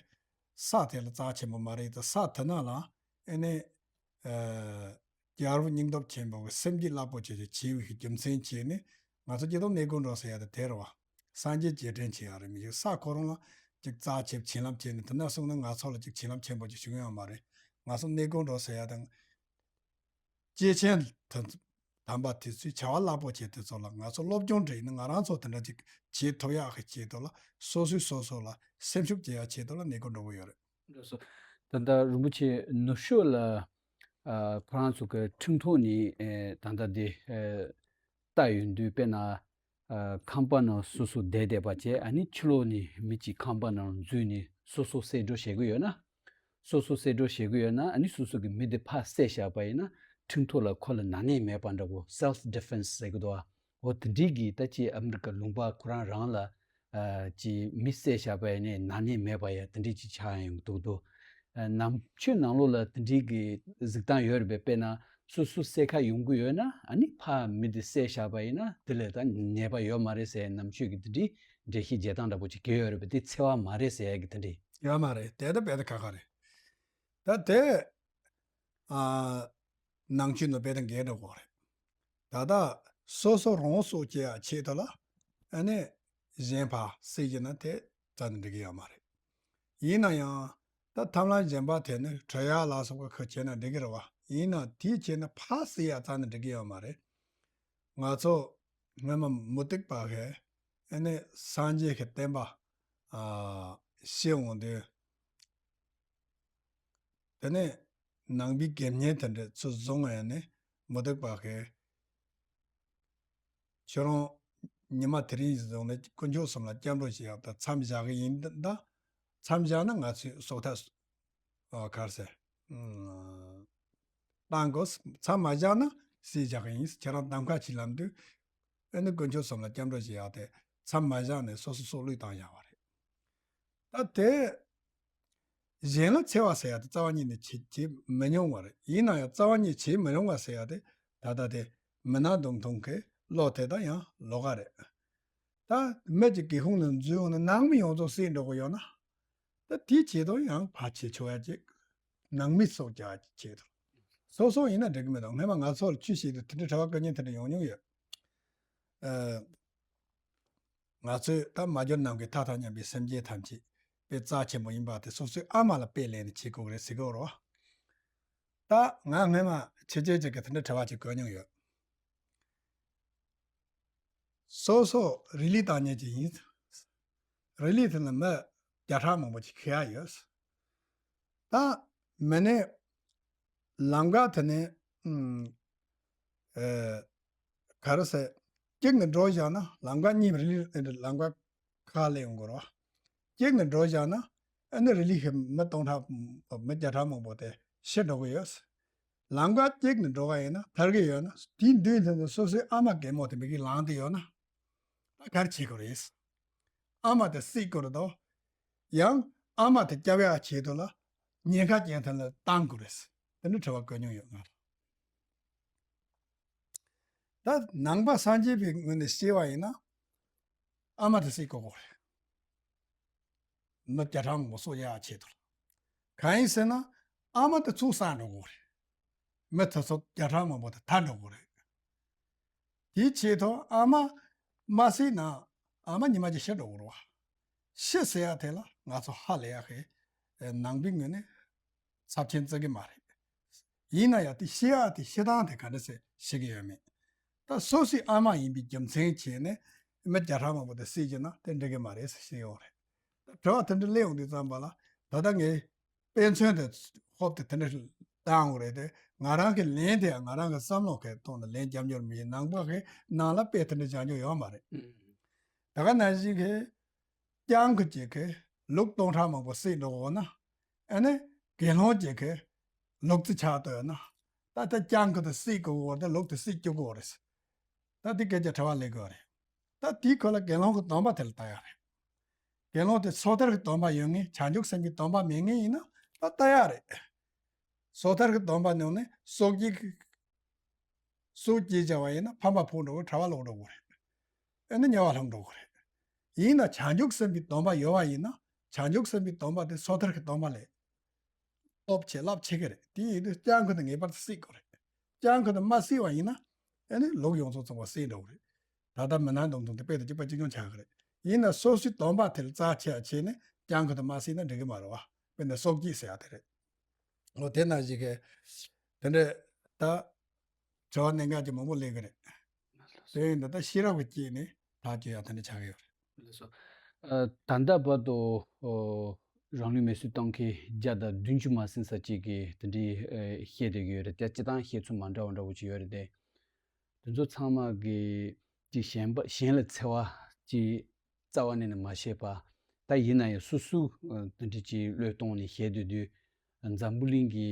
ས་དེ་ལ་རྩ་ཆེན་པོ་མ་རེད་དེ་ས་དེ་ན་ལ་ཨེ་ནས་རྒྱལ་པོ་སྙིང་སྟོབས་ཆེན་པོ་གི་སེམས་བསྐྱེད་རླབས་པོ་ཆེ་ཆེ་བྱས་པའི་རྒྱུ་མཚན་བྱས་ནས་ང་ཚོ་སྐྱིད་སྡུག་གནས་སྐོར་འགྲོ་ཟེར་ཡ་དེ་དེ་རེད་བ། སངས་རྒྱས་རྗེས་དྲན་བྱེད་ཡ་རེད་མི་ཞིག་ས་ཁོ་རང་ལ་ཅིག་རྩ་ཆེ་བྱིན་རླབས་ཆེ་ནས་དེ་ན་སོང་ན་ང་ཚོ་ལ་ཅིག་བྱིན་རླབས་ཆེན་པོ་ཅིག་བྱུང་ཡོད་མ་རེད། ང་ཚོ་གནས་སྐོར་འགྲོ་ཟེར་ཡ་དང་། སྐྱེས་ཆེན་དམ་པ་དེ་ཚོས་བྱ་བ་རླབས་པོ་ཆེ་དེ་ཚོ་ལ་ང་ཚོ་སློབ་སྦྱོང་སྤྲད་ནས་ང་རང་ཚོ་དེ་འདྲ་ཅིག་བྱེད་ཐུབ་ཡག་གི་ཆེད་དུ་ལ་སོ་སོས་སོ་སོ་ལ་སེམས་ཤུགས་སྐྱེ་ཡག་ཆེད་དུ་ལ་གནས་སྐོར་འགྲོ་གི་ཡོད་རེད། ལགས་སོ། ད་ལྟ་རིན་པོ་ཆེ་ནུབ་ཕྱོགས་ལ་ཨ་ཁོ་རང་ཚོ་གི་ཁྲིམས་ཐོག་ནས་ཨེ་ད་ལྟ་དེ་ཨེ་ལྟ་ཡོང་དུས་དཔེར་ན། ཨ་ཁང་པ་ནང་སོ་སོ་བསྡད་བསྡད་པ་བྱས་ཨ་ནི་ཕྱི་ལོགས་ནས་མི་གཅིག་ཁང་པ་ནང་འཛུལ་ནས་སོ་སོ་བསད་འགྲོ་བྱེད་ཀྱི་ཡོད་ན། སོ་སོ་བསད་འགྲོ་བྱེད་ཀྱི་ཡོད་ན་ཨ་ནི་སོ་སོ་གི་མི་དེ་ཕར་བསད་བཞག་པ་ཡིན་ན་ཁྲིམས་ཐོག་ལ་ཁོ་ལ་ན་ནས་མེད་པ་འདྲ་པོ་self defense ཟེར་གི་འདུག་ཨ། འོ་དེ་འདྲའི་གི་ད་ཅི་ཨ་མི་རི་ཀ་ལུང་པ་ཁོ་རང་རང་ལ་ཨ་ཅི་མི་བསད་བཞག་པ་ཡིན་ནའི་ན་ནས་མེད་པ་ཡ་དེ་འདྲའི་ཅི་ཆགས་ཡོང་གི་འདུག་འདུག་ཨ་ནང་ཆོས་ནང་ལོགས་ལ་དེ་འདྲའི་གི་གཟིགས་སྟངས་ཡོད་རེད་པས། དཔེར་ན་སོ་སོ་བསད་ཁ་ཡོང་གི་ཡོད་ན་ཨ་ནི་ཕ་མི་དེ་བསད་བཞག་པ་ཡིན་ན་དེ་ལས་ད་ཉེས་པ་ཡོད་མ་རེད་ཟེར་ནང་ཆོས་ཀྱི་དེ་འདྲའི་འགྲེལ་བཤད་བྱེད་སྟངས་འདྲ་པོ་ཅིག་གི་ཡོད་རེད་པས། དེ་འཚེ་བ་མ་རེད་ཟེར་ཡ་གི་དེ་འདྲའི། ཡོད་མ་རེད། དེ་ད་དཔེ་ད་ཁ་ཁ་རེད། ད་དེ་ཨ་ནང་ཆོས་ནང་དཔེ་ད་འགལ་འགྲོ་གི་རེད། ད་ལྟ་སོ་སོ་རང་སྲོག་བཅད་ཡ་ཆེད་དུ་ལ་ཨ་ནི་གཞན་ཕ་བསད་ཀྱི་ན་དེ་རྩ་ནས་འགྲིག་གི་ཡོད་མ་རེད། ཡིན་ན་ཡང་ད་ཐབས་ལམ་གཞན་པ་དེ་ནི་ཁྲོ་ཡག་ལ་སོགས་པ་ཁུར་བྱས་ན་འགྲིག་གི་རེད་བ། ཡིན་ན་དེའི་ཆེད་ན་ཕ་བསད་ཡ་རྩ་ནས་འགྲིག་གི་ཡོད་མ་རེད། ང་ཚོ་སྔོན་མ་མུ་སྟེགས་པ་གིས་ཨ་ནི་སངས་རྒྱས་ཀྱི་བསྟན་པ་ཨ་བཤད་འོང་དུས། དེ་ནས་ནང་པའི་དགེ་བསྙེན་དེ་འདྲ་ཚུར་བཟུང་བ་ཡིན་ནས་མུ་སྟེགས་པ་གིས་ཁྱོད་རང་ཉི་མ་དེ་རིང་བཟུང་ནས་དཀོན་མཆོག་གསུམ་ལ་སྐྱབས་འགྲོ་བྱེད་ཡག་ད་མཚམས་བཞག་གི་ཡིན་ད། མཚམས་བཞག་ན་ང་ཚོའི་སྲོག་ཐག་ཨ་ག་རེ་ཟེར། བཏང་དགོས། མཚམས་མ་བཞག་ན་བསད་བཞག་གི་ཡིན། ཁྱེད་རང་གདམ་ཁ་བྱེད་ལམ་དུས་ཨ་ནི་དཀོན་མཆོག་གསུམ་ལ་སྐྱབས་འགྲོ་བྱེད་ཡག་དེ་མཚམས་མ་བཞག་ནས་སོ་སོ་སྲོག་བློས་བཏང་བཞག་པ་རེད། ད་དེ་གཞན་ལ་འཚེ་བ་ཟེར་ཡ་དེ་རྩ་བ་ཉིད་ནས་བྱེད་བྱེད་མི་མྱོང་བ་རེད། ཡིན་ན་ཡང་རྩ་བ་ཉིད་བྱེད་མི་རུང་བ་ཟེར་ཡ་དེ་ད་ལྟ་དེ་མི་ནག་མདུང་ཐུང་གི་བློ་དེ་དང་ཡང་ལོགས་ཀ་རེད། ད་མི་གཅིག་སྒེའུ་ཁུང་ནང་འཛུལ་འོང་ན་ནང་མི་ཡོངས་རྫོགས་བསད་འགྲོ་གི་ཡོད་ན། ད་དེའི་ཆེད་དུ་ཡང་ཕར་བྱེད་ཆོག་ཡ་ཅིག་ནང་མི་སྲོག་བཅད་ཡ་ཅིག་ཆེད་དུ། སོ་སོ་ཡིན་ན་འགྲིག་གི་མི་འདུག་སྔོན་མ་ང་ཚོ་ལ་ཆོས་བཤད་དུས་དེ་འདྲའི་དྲི་བ་བཀོད་མཁན་དེ་འདྲ་ཡོང་མྱོང་ཡོད། ཨ། ང་ཚོས་ད་མ་གྱུར་ནམ་མཁའི་མཐའ་དང་མཉམ་པའི་སེམས་ཅན་ཐམས་ཅད་དཔེ་རྩ་ཆེན་པོ་ཡིན་པ་དེ་སོ་སོའི་ཨ་མ་ལ་དཔེ་ལེན་ནས་བྱེད་དགོས་རེད་ཟེར་གི་ཡོད་རེད་བ། ད་ང་སྔོན་མ་ཕྱི་རྒྱལ་ཅིག་གིས་དེ་འདྲའི་དྲི་བ་ཅིག་བཀོད་མྱོང་ཡོད། སོ་སོ་རི་ལི་བཏང་མཁན་ཅིག་ཡིན། རི་ལི་དེ་ལ་མི་བརྒྱ་ཕྲག་མང་པོ་ཅིག་ཁེལ་ཡ་ཡོད། ད་མི་ནི་ལམ་ཁ་དེ་ནས་ཨ་ག་རེ་ཟེར། གཅིག་ནས་འགྲོ་བཞག་ན་ལམ་ཁ་གཉིས་རི་ལི་ལམ་ཁ་ཁ་ལ་ཡོང་གི་རེད་བ། གཅིག་ནས་འགྲོ་བཞག་ན་ཨ་ནི་རི་ལི་ཧེ་མི་སྟོང་ཕྲག་མི་བརྒྱ་ཕྲག་མང་པོ་དེ་ཤི་འགྲོ་གི་ཡོད། ལམ་ཁ་གཅིག་ནས་འགྲོ་ག་ཡིན་ན་ཐར་གི་ཡོད་ན་དེའི་མདུན་དེ་ནས་སོ་སོའི་ཨ་མ་རྒན་མོ་དེ་མི་གིས་ལངས་ཏེ་ཡོད་ན་ད་ག་རེ་བྱེད་དགོས་རེད། ཨ་མ་དེ་བསད་དགོས་རེད་དོ། ཡང་ཨ་མ་དེ་སྐྱབས་ཡག་ཆེད་དུ་ལ་ཉེན་ཁ་ཅན་དེ་ལ་བཏང་དགོས་རེད། དེ་འདྲ་དྲི་བ་བཀོད་མྱོང་ཡོད་ང་ལ། ད་ནང་པ་སངས་རྒྱས་པའི་ངོས་ནས་བཤད་པ་ཡིན་ན་ཨ་མ་དེ་བསད་དགོས་དགོས་རེད། མི་བརྒྱ་ཕྲག་མང་པོ་སྲོག་གཅོད་ཡག་ཆེད་དུ་ལ། གང་ཡིན་ཟེར་ན་ཨ་མ་དེ་ཚུར་བསད་འགྲོ་དགོས་རེད། མི་དེ་ཚོ་བརྒྱ་ཕྲག་མང་པོ་དེ་ཐར་འགྲོ་དགོས་རེད། དེའི་ཆེད་དུ་ཨ་མ་མ་བསད་ན་ཨ་མ་ཉི་མ་གཅིག་ཤི་འགྲོ་གི་རེད་བ། ཤི་ཟེར་ཡ་དེ་ལ་ང་ཚོ་ཧ་ལས་ཡག་གི་ནང་པའི་ངོས་ནས་ཚབས་ཆེན་བརྩི་གི་མ་རེད། ཡིན་ན་ཡང་དེ་ཤི་ཡ་དེ་ཤི་སྟངས་དེ་ག་འདྲ་ཟེར་ཤེས་ཀྱི་ཡོད་མེད། ད་སོ་སོའི་ཨ་མ་ཡིན་པའི་རྒྱུ་མཚན་བྱས་ནས་མི་བརྒྱ་ཕྲག་མང་པོ་དེ་བསད་ཀྱི་ན་དེ་འགྲིག་གི་མ་རེད་ཟེར་ཤེས་ཡོད་རེད། ད་དྲི་བ་དེ་འདྲ་སླེབས་ཡོང་དུས་ཙམ་པ་ལ་ད་ལྟ་ངས་དཔེ་མཚོན་དེ་ཧོབ་སྟེ་དེ་འདྲ་བཏང་དགོས་རེད་དེ། ང་རང་གི་ལན་དེ་ཡང་ང་རང་གི་བསམ་བློ་གི་ཐོག་ནས་ལན་རྒྱབ་འགྱུར་མི་ཡིན། ནང་པ་གི་ནང་ལ་དཔེ་དེ་འདྲ་རྒྱག་རྒྱུ་ཡོད་མ་རེད། ད་ག་ནང་བཞིན་གི་སྤྱང་ཀི་ཅིག་གིས་ལུག་སྟོང་ཕྲག་མང་པོ་བསད་འགྲོ་དགོས་ན། ཨ་ནི་དགེ་སློང་ཅིག་གིས་ལུག་རྫི་ཆགས་བསྡད་ཡོད་ན། ད་ལྟ་སྤྱང་ཀི་དེ་བསད་དགོས་ཀྱི་ཡོད་རེད་དེ་ལུག་དེ་བསད་བཅུག་དགོས་རེད། ད་དེ་སྐད་ཆ་དྲི་བ་སླེབས་ཀྱི་ཡོད་རེད། ད་དེའི་ཁོ་ལ་དགེ་སློང་གི་སྡོམ་པ་དེ་ལ་ལྟ་ཡག་རེད། དགེ་སློང་དེ་སོ་ཐར་གྱི་སྡོམ་པ་ཡོད་མཁན་བྱང་ཆུབ་སེམས་ཀྱི་སྡོམ་པ་མེད་མཁན་ཡིན་ན་ད་ལྟ་ཡག་རེད། སོ་ཐར་གྱི་སྡོམ་པ་ནང་ནས་སོ་བརྒྱད་ཀྱི་སོ་བརྒྱད་བྱ་བ་ཡིན་ན་ཕམ་པ་ཕོག་འགྲོ་གི། གྲྭ་པ་ལོག་འགྲོ་གི་རེད། ཨེ་ནི་དམྱལ་བ་ལྷུང་འགྲོ་གི་རེད། ཡིན་ན་བྱང་ཆུབ་སེམས་ཀྱི་སྡོམ་པ་ཡོད་པ་ཡིན་ན་བྱང་ཆུབ་སེམས་ཀྱི་སྡོམ་པ་དེ་སོ་ཐར་གྱི་སྡོམ་པ་ལས་སྟོབས་ཆེ་རླབས་ཆེ་གི་རེད། དེ་ཡིན་དུས་སྐྱབས་མགོན་དེ་ངེས་པར་དུ་བསྲེག་དགོས་རེད། སྐྱབས་མགོན་དེ་མ་བསྲེག་པ་ཡིན་ན་ཨེ་ནི་ལུགས་ཡོངས་རྫོགས་ཚང་བ་བསྲེག་འགྲོ་གི་རེད། ད་ལྟ་མི་སྣང་སྡོམ་བརྩོན་དེ་དཔེ་དང་གཅིག་པ་གཅིག་རྐྱང་ཆགས་ཀྱི་རེད། ཡིན་ན་སོ་སོའི་སྡོམ་པ་དེ་ལ་རྩ་ཆེ་བ་བྱས་ནས་སྐྱབས་མགོན་དེ་མ་བསྲེག་ན་འགྲིག་གི་མ་རེད་བ། དཔེར་ན་སོ་བརྒྱད་ཟེར་ཡ་དེ་རེད། འོ་དེ་ནང་བཞིན་གྱི་དེ་འདྲ་ད་དྲི་བ་གནད་འགག་ཅིག་མང་པོ་སླེབས་ཀྱི་རེད། དེ་ཡིན་ད་ལྟ་ཤེས་རབ་ཀྱི་དཀྱིལ་ནས་ཐག་གཅོད་ཡག་དེ་འདྲ་ཆགས་ཀྱི་ཡོད་རེད། ལགས་སོ། ཨ། ད་ལྟ་བར་དུ་ཨོ་རང་ལུས་མེར་སྲེག་བཏང་མཁན་བརྒྱ་དང་བདུན་ཅུ་མ་ཟིན་ས་ཅིག་གིས་དེ་འདྲའི་ཨེ་བཤད་བསྡད་ཀྱི་ཡོད་རེད་དེ། སྤྱིར་བཏང་བཤད་ཚུལ་མ་འདྲ་བ་འདྲ་བོ་ཅིག་ཡོད་རེད་དེ། དེ་ཚོ་ཚང་མ་གིས་ཅིག་གཞན་པ་གཞན་ལ་འཚེ་བ་ཅིག་རྩ་བ་ནས་ནས་མ་བྱེད་པ། ད་ཡིན་ན་ཡང་སོ་སོའི་ཨ་དེ་འདྲ་ཅིག་བློས་གཏོང་ནས་བཤད་སྡོད་དུས། འཛམ་བུ་གླིང་གི་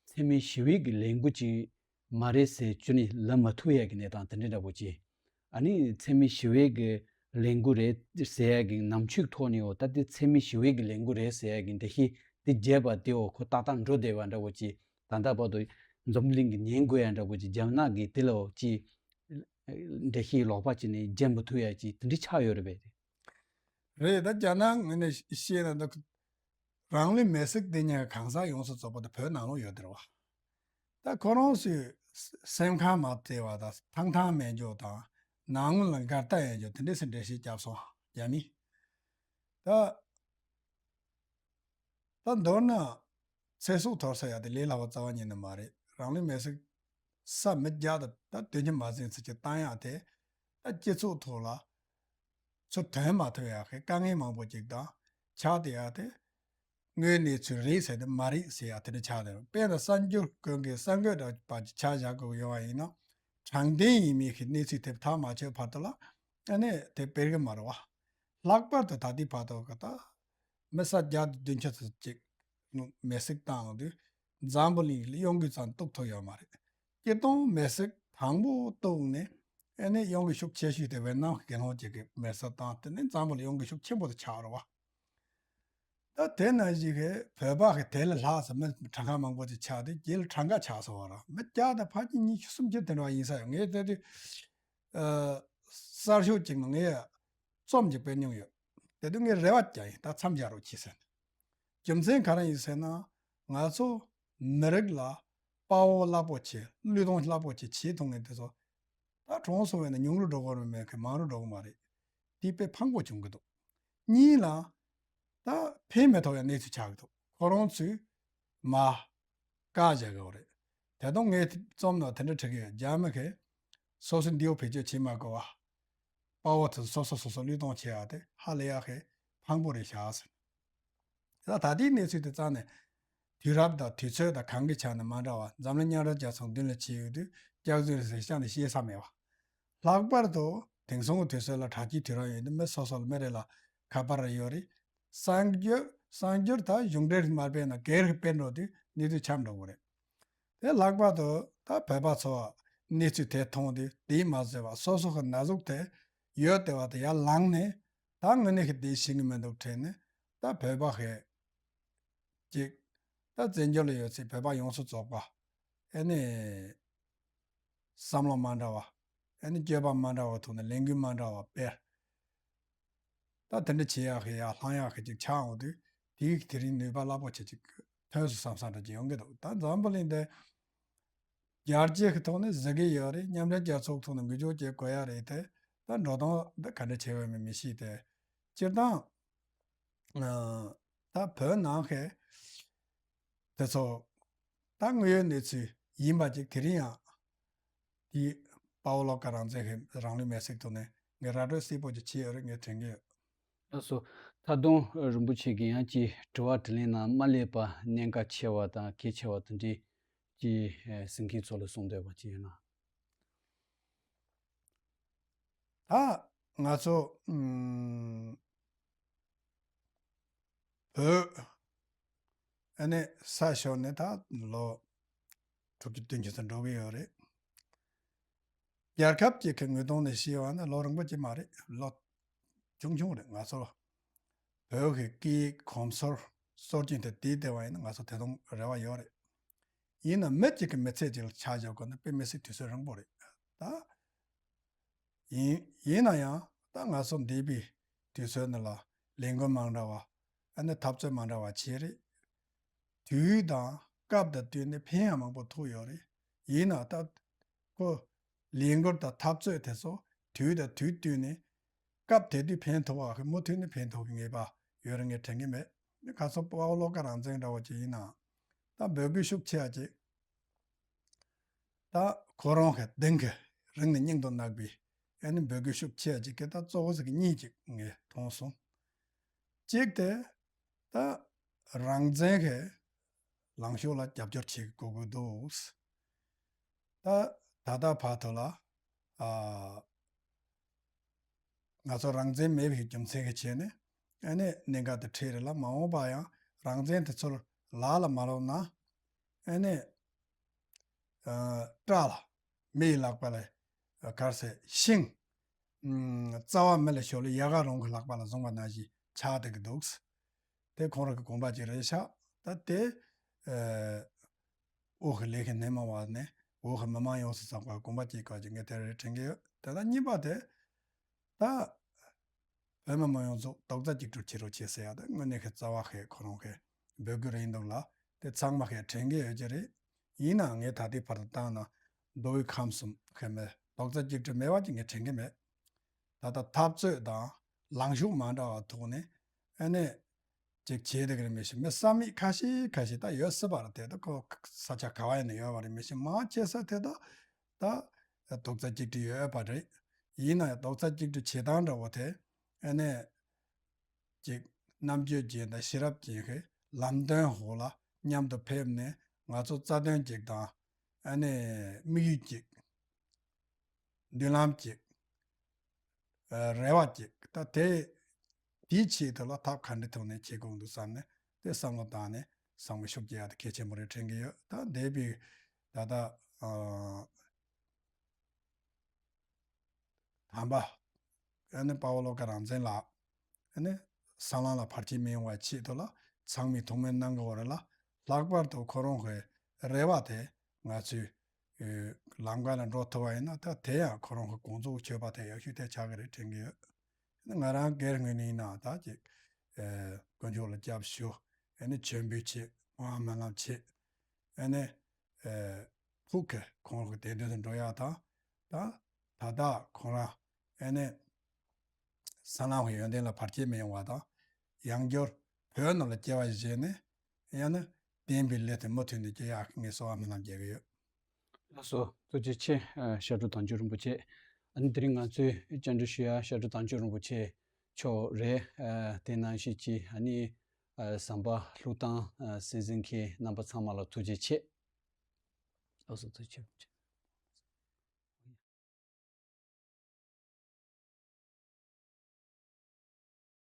འཚེ་མེད་ཞི་བའི་གི་ལས་འགུལ་ཅིག་མ་རེད་ཟེར་བཅུག་ནས་ལབ་མ་ཐུབ་ཡ་གི་གནས་སྟངས་དེ་འདྲ་འདྲ་པོ་ཅིག་ཨ་ནི་འཚེ་མེད་ཞི་བའི་གི་ལས་འགུལ་རེད་ཟེར་ཡ་གི་ནང་ཆོས་ཐོག་ནས་འོ་ད་དེ་འཚེ་མེད་ཞི་བའི་གི་ལས་འགུལ་རེད་ཟེར་ཡ་གི་འགྲེལ་བཤད་དེ་བརྒྱབ་པ་དེ་འོ་ཁོ་ཏག་ཏག་འགྲོ་བསྡད་པ་འདྲ་པོ་ཅིག་ད་ལྟ་བར་དུ་འཛམ་བུ་གླིང་གི་ཉན་དགོས་ཡ་འདྲ་པོ་ཅིག་རྒྱ་ནག་གི་དེ་ལ་འོ་ཅིག་འགྲེལ་བཤད་ལོག་པ་ཅིག་ནས་བརྒྱབ་མ་ཐུབ་ཡ་ཅིག་དེ་འདྲ་ཆགས་ཡོད་རེད་པས། རེད། ད་རྒྱ་ནག་ངོས་ནས་བཤད་ན་ད་རང་ལུས་མེར་སྲེག་དེ་ཉིད་གང་ཟག་ཡོངས་སུ་རྫོགས་པ་དེ་བོད་ནང་ལོགས་ཡོད་དེ་རེད་བ། ད་ཁོ་རང་ཚོས་སེམས་ཁམས་མ་བདེ་བ་དང་ཐང་ཐང་མེད་འཇོག་དང་ནང་ངོ་ལ་འགལ་ཟླ་ཡོད་འཇོག་དེ་འདྲས་སེ་འགྲེལ་བཤད་བརྒྱབ་སོང་རྒྱ་མིས། ད་ད་མདོར་ན་ཚེ་སྲོག་དོར་ས་ཡག་དེ་ལས་སླ་བ་རྩ་བ་ཉིད་ནས་མ་རེད། རང་ལུས་མེར་སྲེག་ས་མི་བརྒྱ་དང་ད་བདུན་ཅུ་མ་ཟིན་ཚེ་ཅིག་བཏང་ཡག་དེ་ད་སྤྱི་ཚོགས་ཐོག་ལ་ཚུར་ཐོན་མ་ཐུབ་ཡག་གི་དཀའ་ངལ་མང་པོ་ཅིག་དང་ཆགས་བསྡད་ཡག་དེ་དངོས་གནས་ཚུལ་རེད་ཟེར་ཏེ་མ་རེད་ཟེར་ཡག་དེ་འདྲ་ཆགས་བསྡད་རེད། དཔེར་ན་གསར་འགྱུར་ཁང་གི་གསར་འགོད་འདྲ་པ་ཅིག་ཆ་བཞག་དགོས་ཀྱི་ཡོད་པ་ཡིན་ན་དྲང་བདེན་ཡིན་མིན་གྱི་གནས་ཚུལ་དེ་ཐག་མ་ཆོད་བར་དུ་ལ་ཨ་ནི་དེ་སྤེལ་གི་མ་རེད་བ། ལྷག་པར་དུ་ད་ལྟའི་བར་དུ་གི་ད་མི་ས་བརྒྱ་དང་བདུན་ཅུ་ཙམ་ཅིག་མེར་སྲེག་བཏང་ཡོང་དུས་འཛམ་བུ་གླིང་གི་གཡོ་འགུལ་ཙམ་གཏོང་ཐུབ་ཡོད་མ་རེད། སྤྱིར་བཏང་མེར་སྲེག་དང་པོ་གཏོང་ནས་ཨ་ནི་གཡོ་འགུལ་ཤུགས་ཆེ་ཤོས་དེ་ཝེ་ཏི་ནམ་གྱི་དགེ་སློང་ཅིག་གིས་མེར་སྲེག་བཏང་། དེ་ནས་འཛམ་བུ་གླིང་གཡོ་འགུལ་ཤུགས་ཆེན་པོ་དེ་ཆགས་རེད་བ། ད་དེ་ནང་བཞིན་གྱི་བོད་པ་གི་དེ་ལས་ལྷག་ཙམ་མི་གྲངས་ཀ་མང་པོ་ཅིག་ཆགས་དུས་རྒྱུན་ལ་གྲངས་ཀ་ཆགས་སོང་བ་རེད། མི་བརྒྱ་དང་ཕལ་ཆེར་ཉི་ཤུ་སུམ་ཅུ་དེ་འདྲ་བ་ཡིན་ས་ཡོད། ངས་དེ་དུས་ཨ་གསར་ཤོག་ཅིག་ནང་ངས་རྩོམ་ཅིག་སྤེལ་མྱོང་ཡོད། དེ་དུས་ངས་རེ་བ་བརྒྱབ་ཡིན། ད་མཚམས་སྦྱར་རོགས་གྱིས་ཟེར་ནས། རྒྱུ་མཚན་ག་རེ་ཡིན་ཟེར་ན་ང་ཚོ་མི་རིགས་ལ་དཔའ་བོ་རླབས་པོ་ཆེ་བློས་གཏོང་རླབས་པོ་ཆེ་བྱེད་ཐུབ་མཁན་དེ་ཚོ་ད་གྲོངས་སོང་བས་ན་ཉུང་རུ་འགྲོ་གི་རེད་མེད་མཁན་མང་རུ་འགྲོ་གི་མ་རེད། དེ་དཔེ་ཕངས་པོ་བྱུང་གི་འདུག་གཉིས་ལ་ད་ཕན་མི་ཐོགས་ཡ་གནས་ཚུལ་ཆགས་ཀྱི་འདུག་ཁོ་རང་ཚོས་མ་བཀག་བཞག་གི་རེད། དེ་དང་ངས་རྩོམ་ནང་དེ་འདྲ་བྲིས་ཀྱི་ཡོད། རྒྱ་མི་གིས་སོ་སོའི་མདེའུ་བེད་སྤྱོད་བྱེད་མ་དགོས་པ། དཔའ་བོ་དེ་ཚོ་སོ་སོ་སོ་སོ་བློས་གཏོང་བྱེད་ཡག་དེ་ཧ་ལས་ཡག་གི་ཕངས་པོ་རེད་ཤག་ཟེར། ད་ད་ལྟའི་གནས་ཚུལ་དེ་རྩ་ནས་དུས་རབས་དང་དུས་ཚོད་དང་གང་གི་ཆ་ནས་མ་འདྲ་བ། འཛམ་གླིང་མཉམ་འབྲེལ་རྒྱལ་ཚོགས་མདུན་ལ་ཕྱིན་ཡོད་དུས་སྐྱག་རྫུན་རེད་ཟེར་ཤག་ནས་བཤད་ས་མེད་པ། ལྷག་པར་དུ་དེང་སང་གི་དུས་ཚོད་ལ་དྲ་རྒྱའི་དུས་རབས་ཡོད་དུས་མི་སོ་སོ་ལ་མི་རེ་ལ་ཁ་པར་རེ་ཡོད་རེད། གསར་འགྱུར་གསར་འགྱུར་ད་གཞུང་འབྲེལ་མ་སྤེལ་ན་སྒེར་གྱི་སྤེལ་འགྲོ་དུས་གནས་ཚུལ་ཆགས་འགྲོ་གི་རེད། དེ་ལྷག་པར་དུ་ད་བོད་པ་ཚོ་གནས་ཚུལ་དེ་མཐོང་དུས་དེས་མ་བཟོད་པ་སོ་སོ་གི་ན་ཟུག་དེ་ཡོད་བསྡད་པ་དེ་ཡར་ལངས་ནས་ད་དངོས་གནས་ཀྱི་དེ་ཤེས་ཀྱི་མི་འདུག་དྲན་ནས་ད་བོད་པ་གི་ཅིག་ད་བཙན་བྱོལ་ལ་ཡོད་ཚད་བོད་པ་ཡོངས་སུ་རྫོགས་པ་ཨེ་ནས་བསམ་བློ་མ་འདྲ་བ། ཨེ་ནས་སྤྱོད་པ་མ་འདྲ་བ་ཐོག་ནས་ལས་འགུལ་མ་འདྲ་བ་སྤེལ། ད་དེ་འདྲ་བྱེད་ཡག་གི་ཡར་ལངས་ཡག་གི་ཅིག་ཆགས་འོང་དུས་དེའི་དེ་རིང་ནུས་པ་རླབས་པོ་ཆེ་ཅིག་ཐོན་སོང་བསམ་བསམ་འདྲ་ཅིག་ཡོང་གི་འདུག་ད་འཛམ་བུ་གླིང་འདི་རྒྱལ་སྤྱི་གི་ཐོག་ནས་གཟིགས་ཀྱི་ཡོད་རེད། མཉམ་འབྲེལ་རྒྱལ་ཚོགས་ཐོག་ནས་འགུལ་སྐྱོད་བྱེད་དགོས་ཡག་རེད་དེ། ད་འགྲོ་སྟངས་འདི་ག་འདྲ་བྱེད་དགོས་མིན་མི་ཤེས་ཏེ། སྤྱིར་བཏང་ཨ་ད་བོད་ནང་གི་དེ་ཚོ་ད་དངོས་ཡོད་གནས་ཚུལ་ཡིན་པ་ཅིག་དེ་རིང་ཡང་དེའི་དཔའ་བོ་བློ་དཀར་རང་བཙན་གྱི་རང་ལུས་མེར་སྲེག་ཐོག་ནས་ངས་ར་སྤྲོད་གསལ་པོ་ཅིག་བྱས་ཡོད་རེད། ངས་དྲན་གྱི་ཡོད། ལགས་སོ། ད་དུང་རིན་པོ་ཆེ་གིས་ཡང་ཅིག་དྲི་བ་དྲིས་ལན་ནང་མ་སླེབས་པ་གནད་འགག་ཆེ་བ་དང་གལ་ཆེ་བ་དེ་འདྲའི་ཅིག་གསན་མཁན་ཚོ་ལ་གསུང་འདོད་པ་ཅིག་ཡོད་ན། ད་ང་ཚོ་ཨུམ་བོད་ཨ་ནི་ས་ཤོར་ནས་ད་ལོ་དྲུག་ཅུ་བདུན་ཅུ་ཙམ་འགྲོ་གི་ཡོད་རེད། རྒྱལ་ཁབ་ཅིག་གི་ངོས་ཐོག་ནས་བཤད་པ་ན་ལོ་རིང་པོ་ཅིག་མ་རེད། ལོ་ཆུང་ཆུང་རེད། ང་ཚོ་ བོད་ཀྱི་སྐད་ཡིག་གོམས་སྲོལ་སྲོལ་རྒྱུན་དེ་དེའི་སྡེ་བ་ཡིན་ན་ང་ཚོ་དེ་དང་རེ་བ་ཡོད་རེད། ཡིན་ན་མི་གཅིག་གིས་མི་ཚེ་གཅིག་ལ་ཆ་བཞག་དགོས་ན་དཔེ་མི་སྲིད་དུས་ཚོད་རིང་པོ་རེད། ད་ཡིན་ཡིན་ན་ཡང་ད་ང་ཚོ་འདས་པའི་དུས་ཚོད་འདི་ལ་ལས་འགུལ་མང་འདྲ་བ། ཨ་ནི་འཐབ་རྩོད་མང་འདྲ་བ་བྱས་རེད། དུས་དང་སྐབས་དང་བསྟུན་ནས་ཕན་ཡང་མང་པོ་ཐོགས་ཡོད་རེད། ཡིན་ན་ད་ཁོ་ལས་འགུལ་དང་འཐབ་རྩོད་དེ་ཚོ་དུས་དང་དུས་བསྟུན་ནས་སྐབས་དེ་དུས་ཕན་ཐོགས་པ་གི་མུ་མཐུད་ནས་ཕན་ཐོགས་ཀྱི་ངེས་པ་ཡོད་རེད་ངས་དྲན་གྱི་མེད། ཁ་སང་དཔའ་བོ་བློ་དགའ་རང་བཙན་འདྲ་བོ་ཅིག་ཡིན་ནའང་ད་འབོད་སྐུལ་ཤུགས་ཆེ་བ་ཅིག་ད་ཁོ་རང་གི་གདེང་གི་རིང་ནས་སྙིང་དུ་བརྣག་པའི་ཨ་ནི་འབོད་སྐུལ་ཤུགས་ཆེ་བ་ཅིག་གི་ད་གཙོ་བོ་ཟིག་གཉིས་ཅིག་ངས་མཐོང་སོང་། གཅིག་དེ་ད་རང་བཙན་གྱི་ལངས་ཕྱོགས་ལ་རྒྱབ་སྐྱོར་བྱེད་དགོས་ཀྱི་འདུག་ད་ད་ལྟ་བར་དུ་ལ་ཨ་ང་ཚོ་རང་བཙན་མེད་པའི་རྒྱུ་མཚན་གྱི་ཆེད་ནས་ཨ་ནི་གནད་འགག་དེ་འཕྲད་རེད་ལ། མ་འོངས་པ་ཡང་རང་བཙན་དེ་ཚོར་ལག་ལ་མ་ལོག་ན་ཨ་ནི་ཨ་སྐྲ་ལ་མི་ཡི་ལག་པ་ལ་གར་སའི་ཤིང་ཨ་རྩ་བ་མི་ལ་ཞོག་ལ་ཡལ་ག་རང་གི་ལག་པ་ལ་བཟུང་བ་ནང་བཞིན་ཆགས་བསྡད་ཀྱི་འདུག་དེ་ཁོང་རང་གི་དགོངས་པ་ཅིག་རེད་ཤག་ད་དེ་ཨ་འོག་གི་ལས་ཀའི་སྣེ་མོ་བ་ནས་འོག་གི་མི་མང་ཡོངས་སུ་ཚང་བ་དགོངས་པ་ཅིག་ག་ཅིག་ངས་དེ་རེད་དྲན་གྱི་ཡོད། དེ་དང་གཉིས་པ་དེ་ད་བོད་མི་མང་ཡོངས་རྫོགས་རྡོག་རྩ་གཅིག་སྒྲིལ་བྱེད་རོགས་བྱེད་ཟེར་ཡ་དེ་དངོས་གནས་ཁའི་རྩ་བ་ཁའི་ཁོ་རང་གི་འབོད་སྐུལ་རེད་འདུག་ལ། དེ་ཚང་མ་ཁའི་དྲན་གྱི་ཡོད་ཀྱི་རེད། ཡིན་ནའང་ངས་ད་ལྟའི་བར་དུ་བཏང་ན་མདོ་དབུས་ཁམས་གསུམ་ཁའི་མི་རྡོག་རྩ་གཅིག་སྒྲིལ་མེད་པ་ཅིག་ངས་དྲན་གྱི་མེད། ད་ལྟ་འཐབ་རྩོད་དང་ལངས་ཕྱོགས་མ་འདྲ་བ་ཐོག་ནས་ཨ་ནི་ཅིག་བྱས་བསྡད་ཀྱི་རེད། མི་ཤེས། མི་བསམ་མེད་ཁ་ཤས་ཁ་ཤས་ད་ཡོད་སྲིད་པ་རེད། དེ་ད་ཁོ་ས་ཆ་ག་བ་ཡིན་ན་ཡོད་པ་རེད། མི་ཤེས། མང་ཆེ་ས་དེ་ད་ད་རྡོག་རྩ་གཅིག་སྒྲིལ་ཡོད་པ་རེད། ཡིན་ན་ཡང་རྡོག་རྩ་གཅིག་སྒྲིལ་བྱེད་སྟངས་འདྲ་བོ་དེ་ཨ་ནི་ཅིག་རྣམ་དཔྱོད་ཅན་དང་ཤེས་རབ་ཅན་གྱི་ལམ་སྟོན་འོག་ལ་མཉམ་དུ་ཕེབས་ནས་ང་ཚོ་རྩ་དོན་གཅིག་དང་ཨ་ནི་དམིགས་ཡུལ་གཅིག་མདུན་ལམ་གཅིག་ཨ་རེ་བ་གཅིག་ད་དེ་དེའི་ཆེད་དུ་ལ་ཐབས་ག་འདྲའི་ཐོག་ནས་བྱེད་དགོས་འདུག་བསམ་ནས་དེ་བསམ་བློ་བཏང་ནས་བསམ་བློ་ཤུགས་རྒྱག་ཡ་དེ་གལ་ཆེན་པོ་རེད་དྲན་གྱི་ཡོད། ད་འདས་པའི་ད་ལྟ་ཨ་དམ་པ་ཨ་ནི་དཔའ་བོ་བློ་དགའ་རང་བཙན་ལགས་ཨ་ནི་སྲིད་ལམ་ལ་བར་ཆད་མི་ཡོང་བའི་ཆེད་དུ་ལ་ཚང་མས་ཐུགས་སྨོན་གནང་དགོས་རེད་ལ། ལྷག་པར་དུ་ཁོ་རང་གི་རེ་བ་དེ་ང་ཚོས་ཨེ་ལམ་ཀ་ལ་འགྲོ་ཐུབ་པ་ཡིན་ན་ད་དེ་ཡང་ཁོ་རང་གི་དགོངས་རྫོགས་ཆོད་པ་དེ་ཡག་ཤོས་དེ་ཆགས་ཀྱི་རེད་དྲན་གྱི་ཡོད། ང་རང་སྒེར་ངོས་ནས་ཡིན་ན་ད་ཅིག་ཨེ་དཀོན་མཆོག་ལ་སྐྱབས་ཞུ། ཨ་ནི་མཆོད་འབུལ་བྱེད། དབང་སྨོན་ལམ་བྱེད། ཨ་ནི་ཨེ་ཕུགས་ཀྱི་ཁོང་གི་བདེན་དོན་དུ་འགྲོ་ཡག་དང་། ད་ད་ལྟ་ཁོང་རང་ཨ་ནི་སྲིད་ལམ་གྱི་ཡོན་ཏན་ལ་བར་ཆད་མི་ཡོང་བ་དང་། ཡང་བསྐྱར་བོད་ནང་ལ་སྐྱེ་བ་བཞེས་ནས་ཡང་ན་བསྟན་པའི་ལས་དེ་མུ་མཐུད་ནས་སྐྱེ་ཡག་ངས་གསོལ་བ་སྨོན་ལམ་རྒྱག་གི་ཡོད། ལགས་སོ། ཐུགས་རྗེ་ཆེ། ཨ་ཤར་སྒྲུབ་དམ་ཆོས་རིན་པོ་ཆེ། ཨ་ནི་དེ་རིང་ང་ཚོས་བཅར་འདྲི་ཞུ་ཡ་ཤར་སྒྲུབ་དམ་ཆོས་རིན་པོ་ཆེ་མཆོག་རེད། ཨ་དེ་ནང་བཞིན་གྱི་ཨ་ནི་ཨ་ཟམ་པ་ལྷུག་ཐང་ཨ་སྲིད་འཛིན་གྱི་རྣམ་པ་ཚང་མ་ལ་ཐུགས་རྗེ་ཆེ། ལགས་སོ། ཐུགས་རྗེ་ཆེ།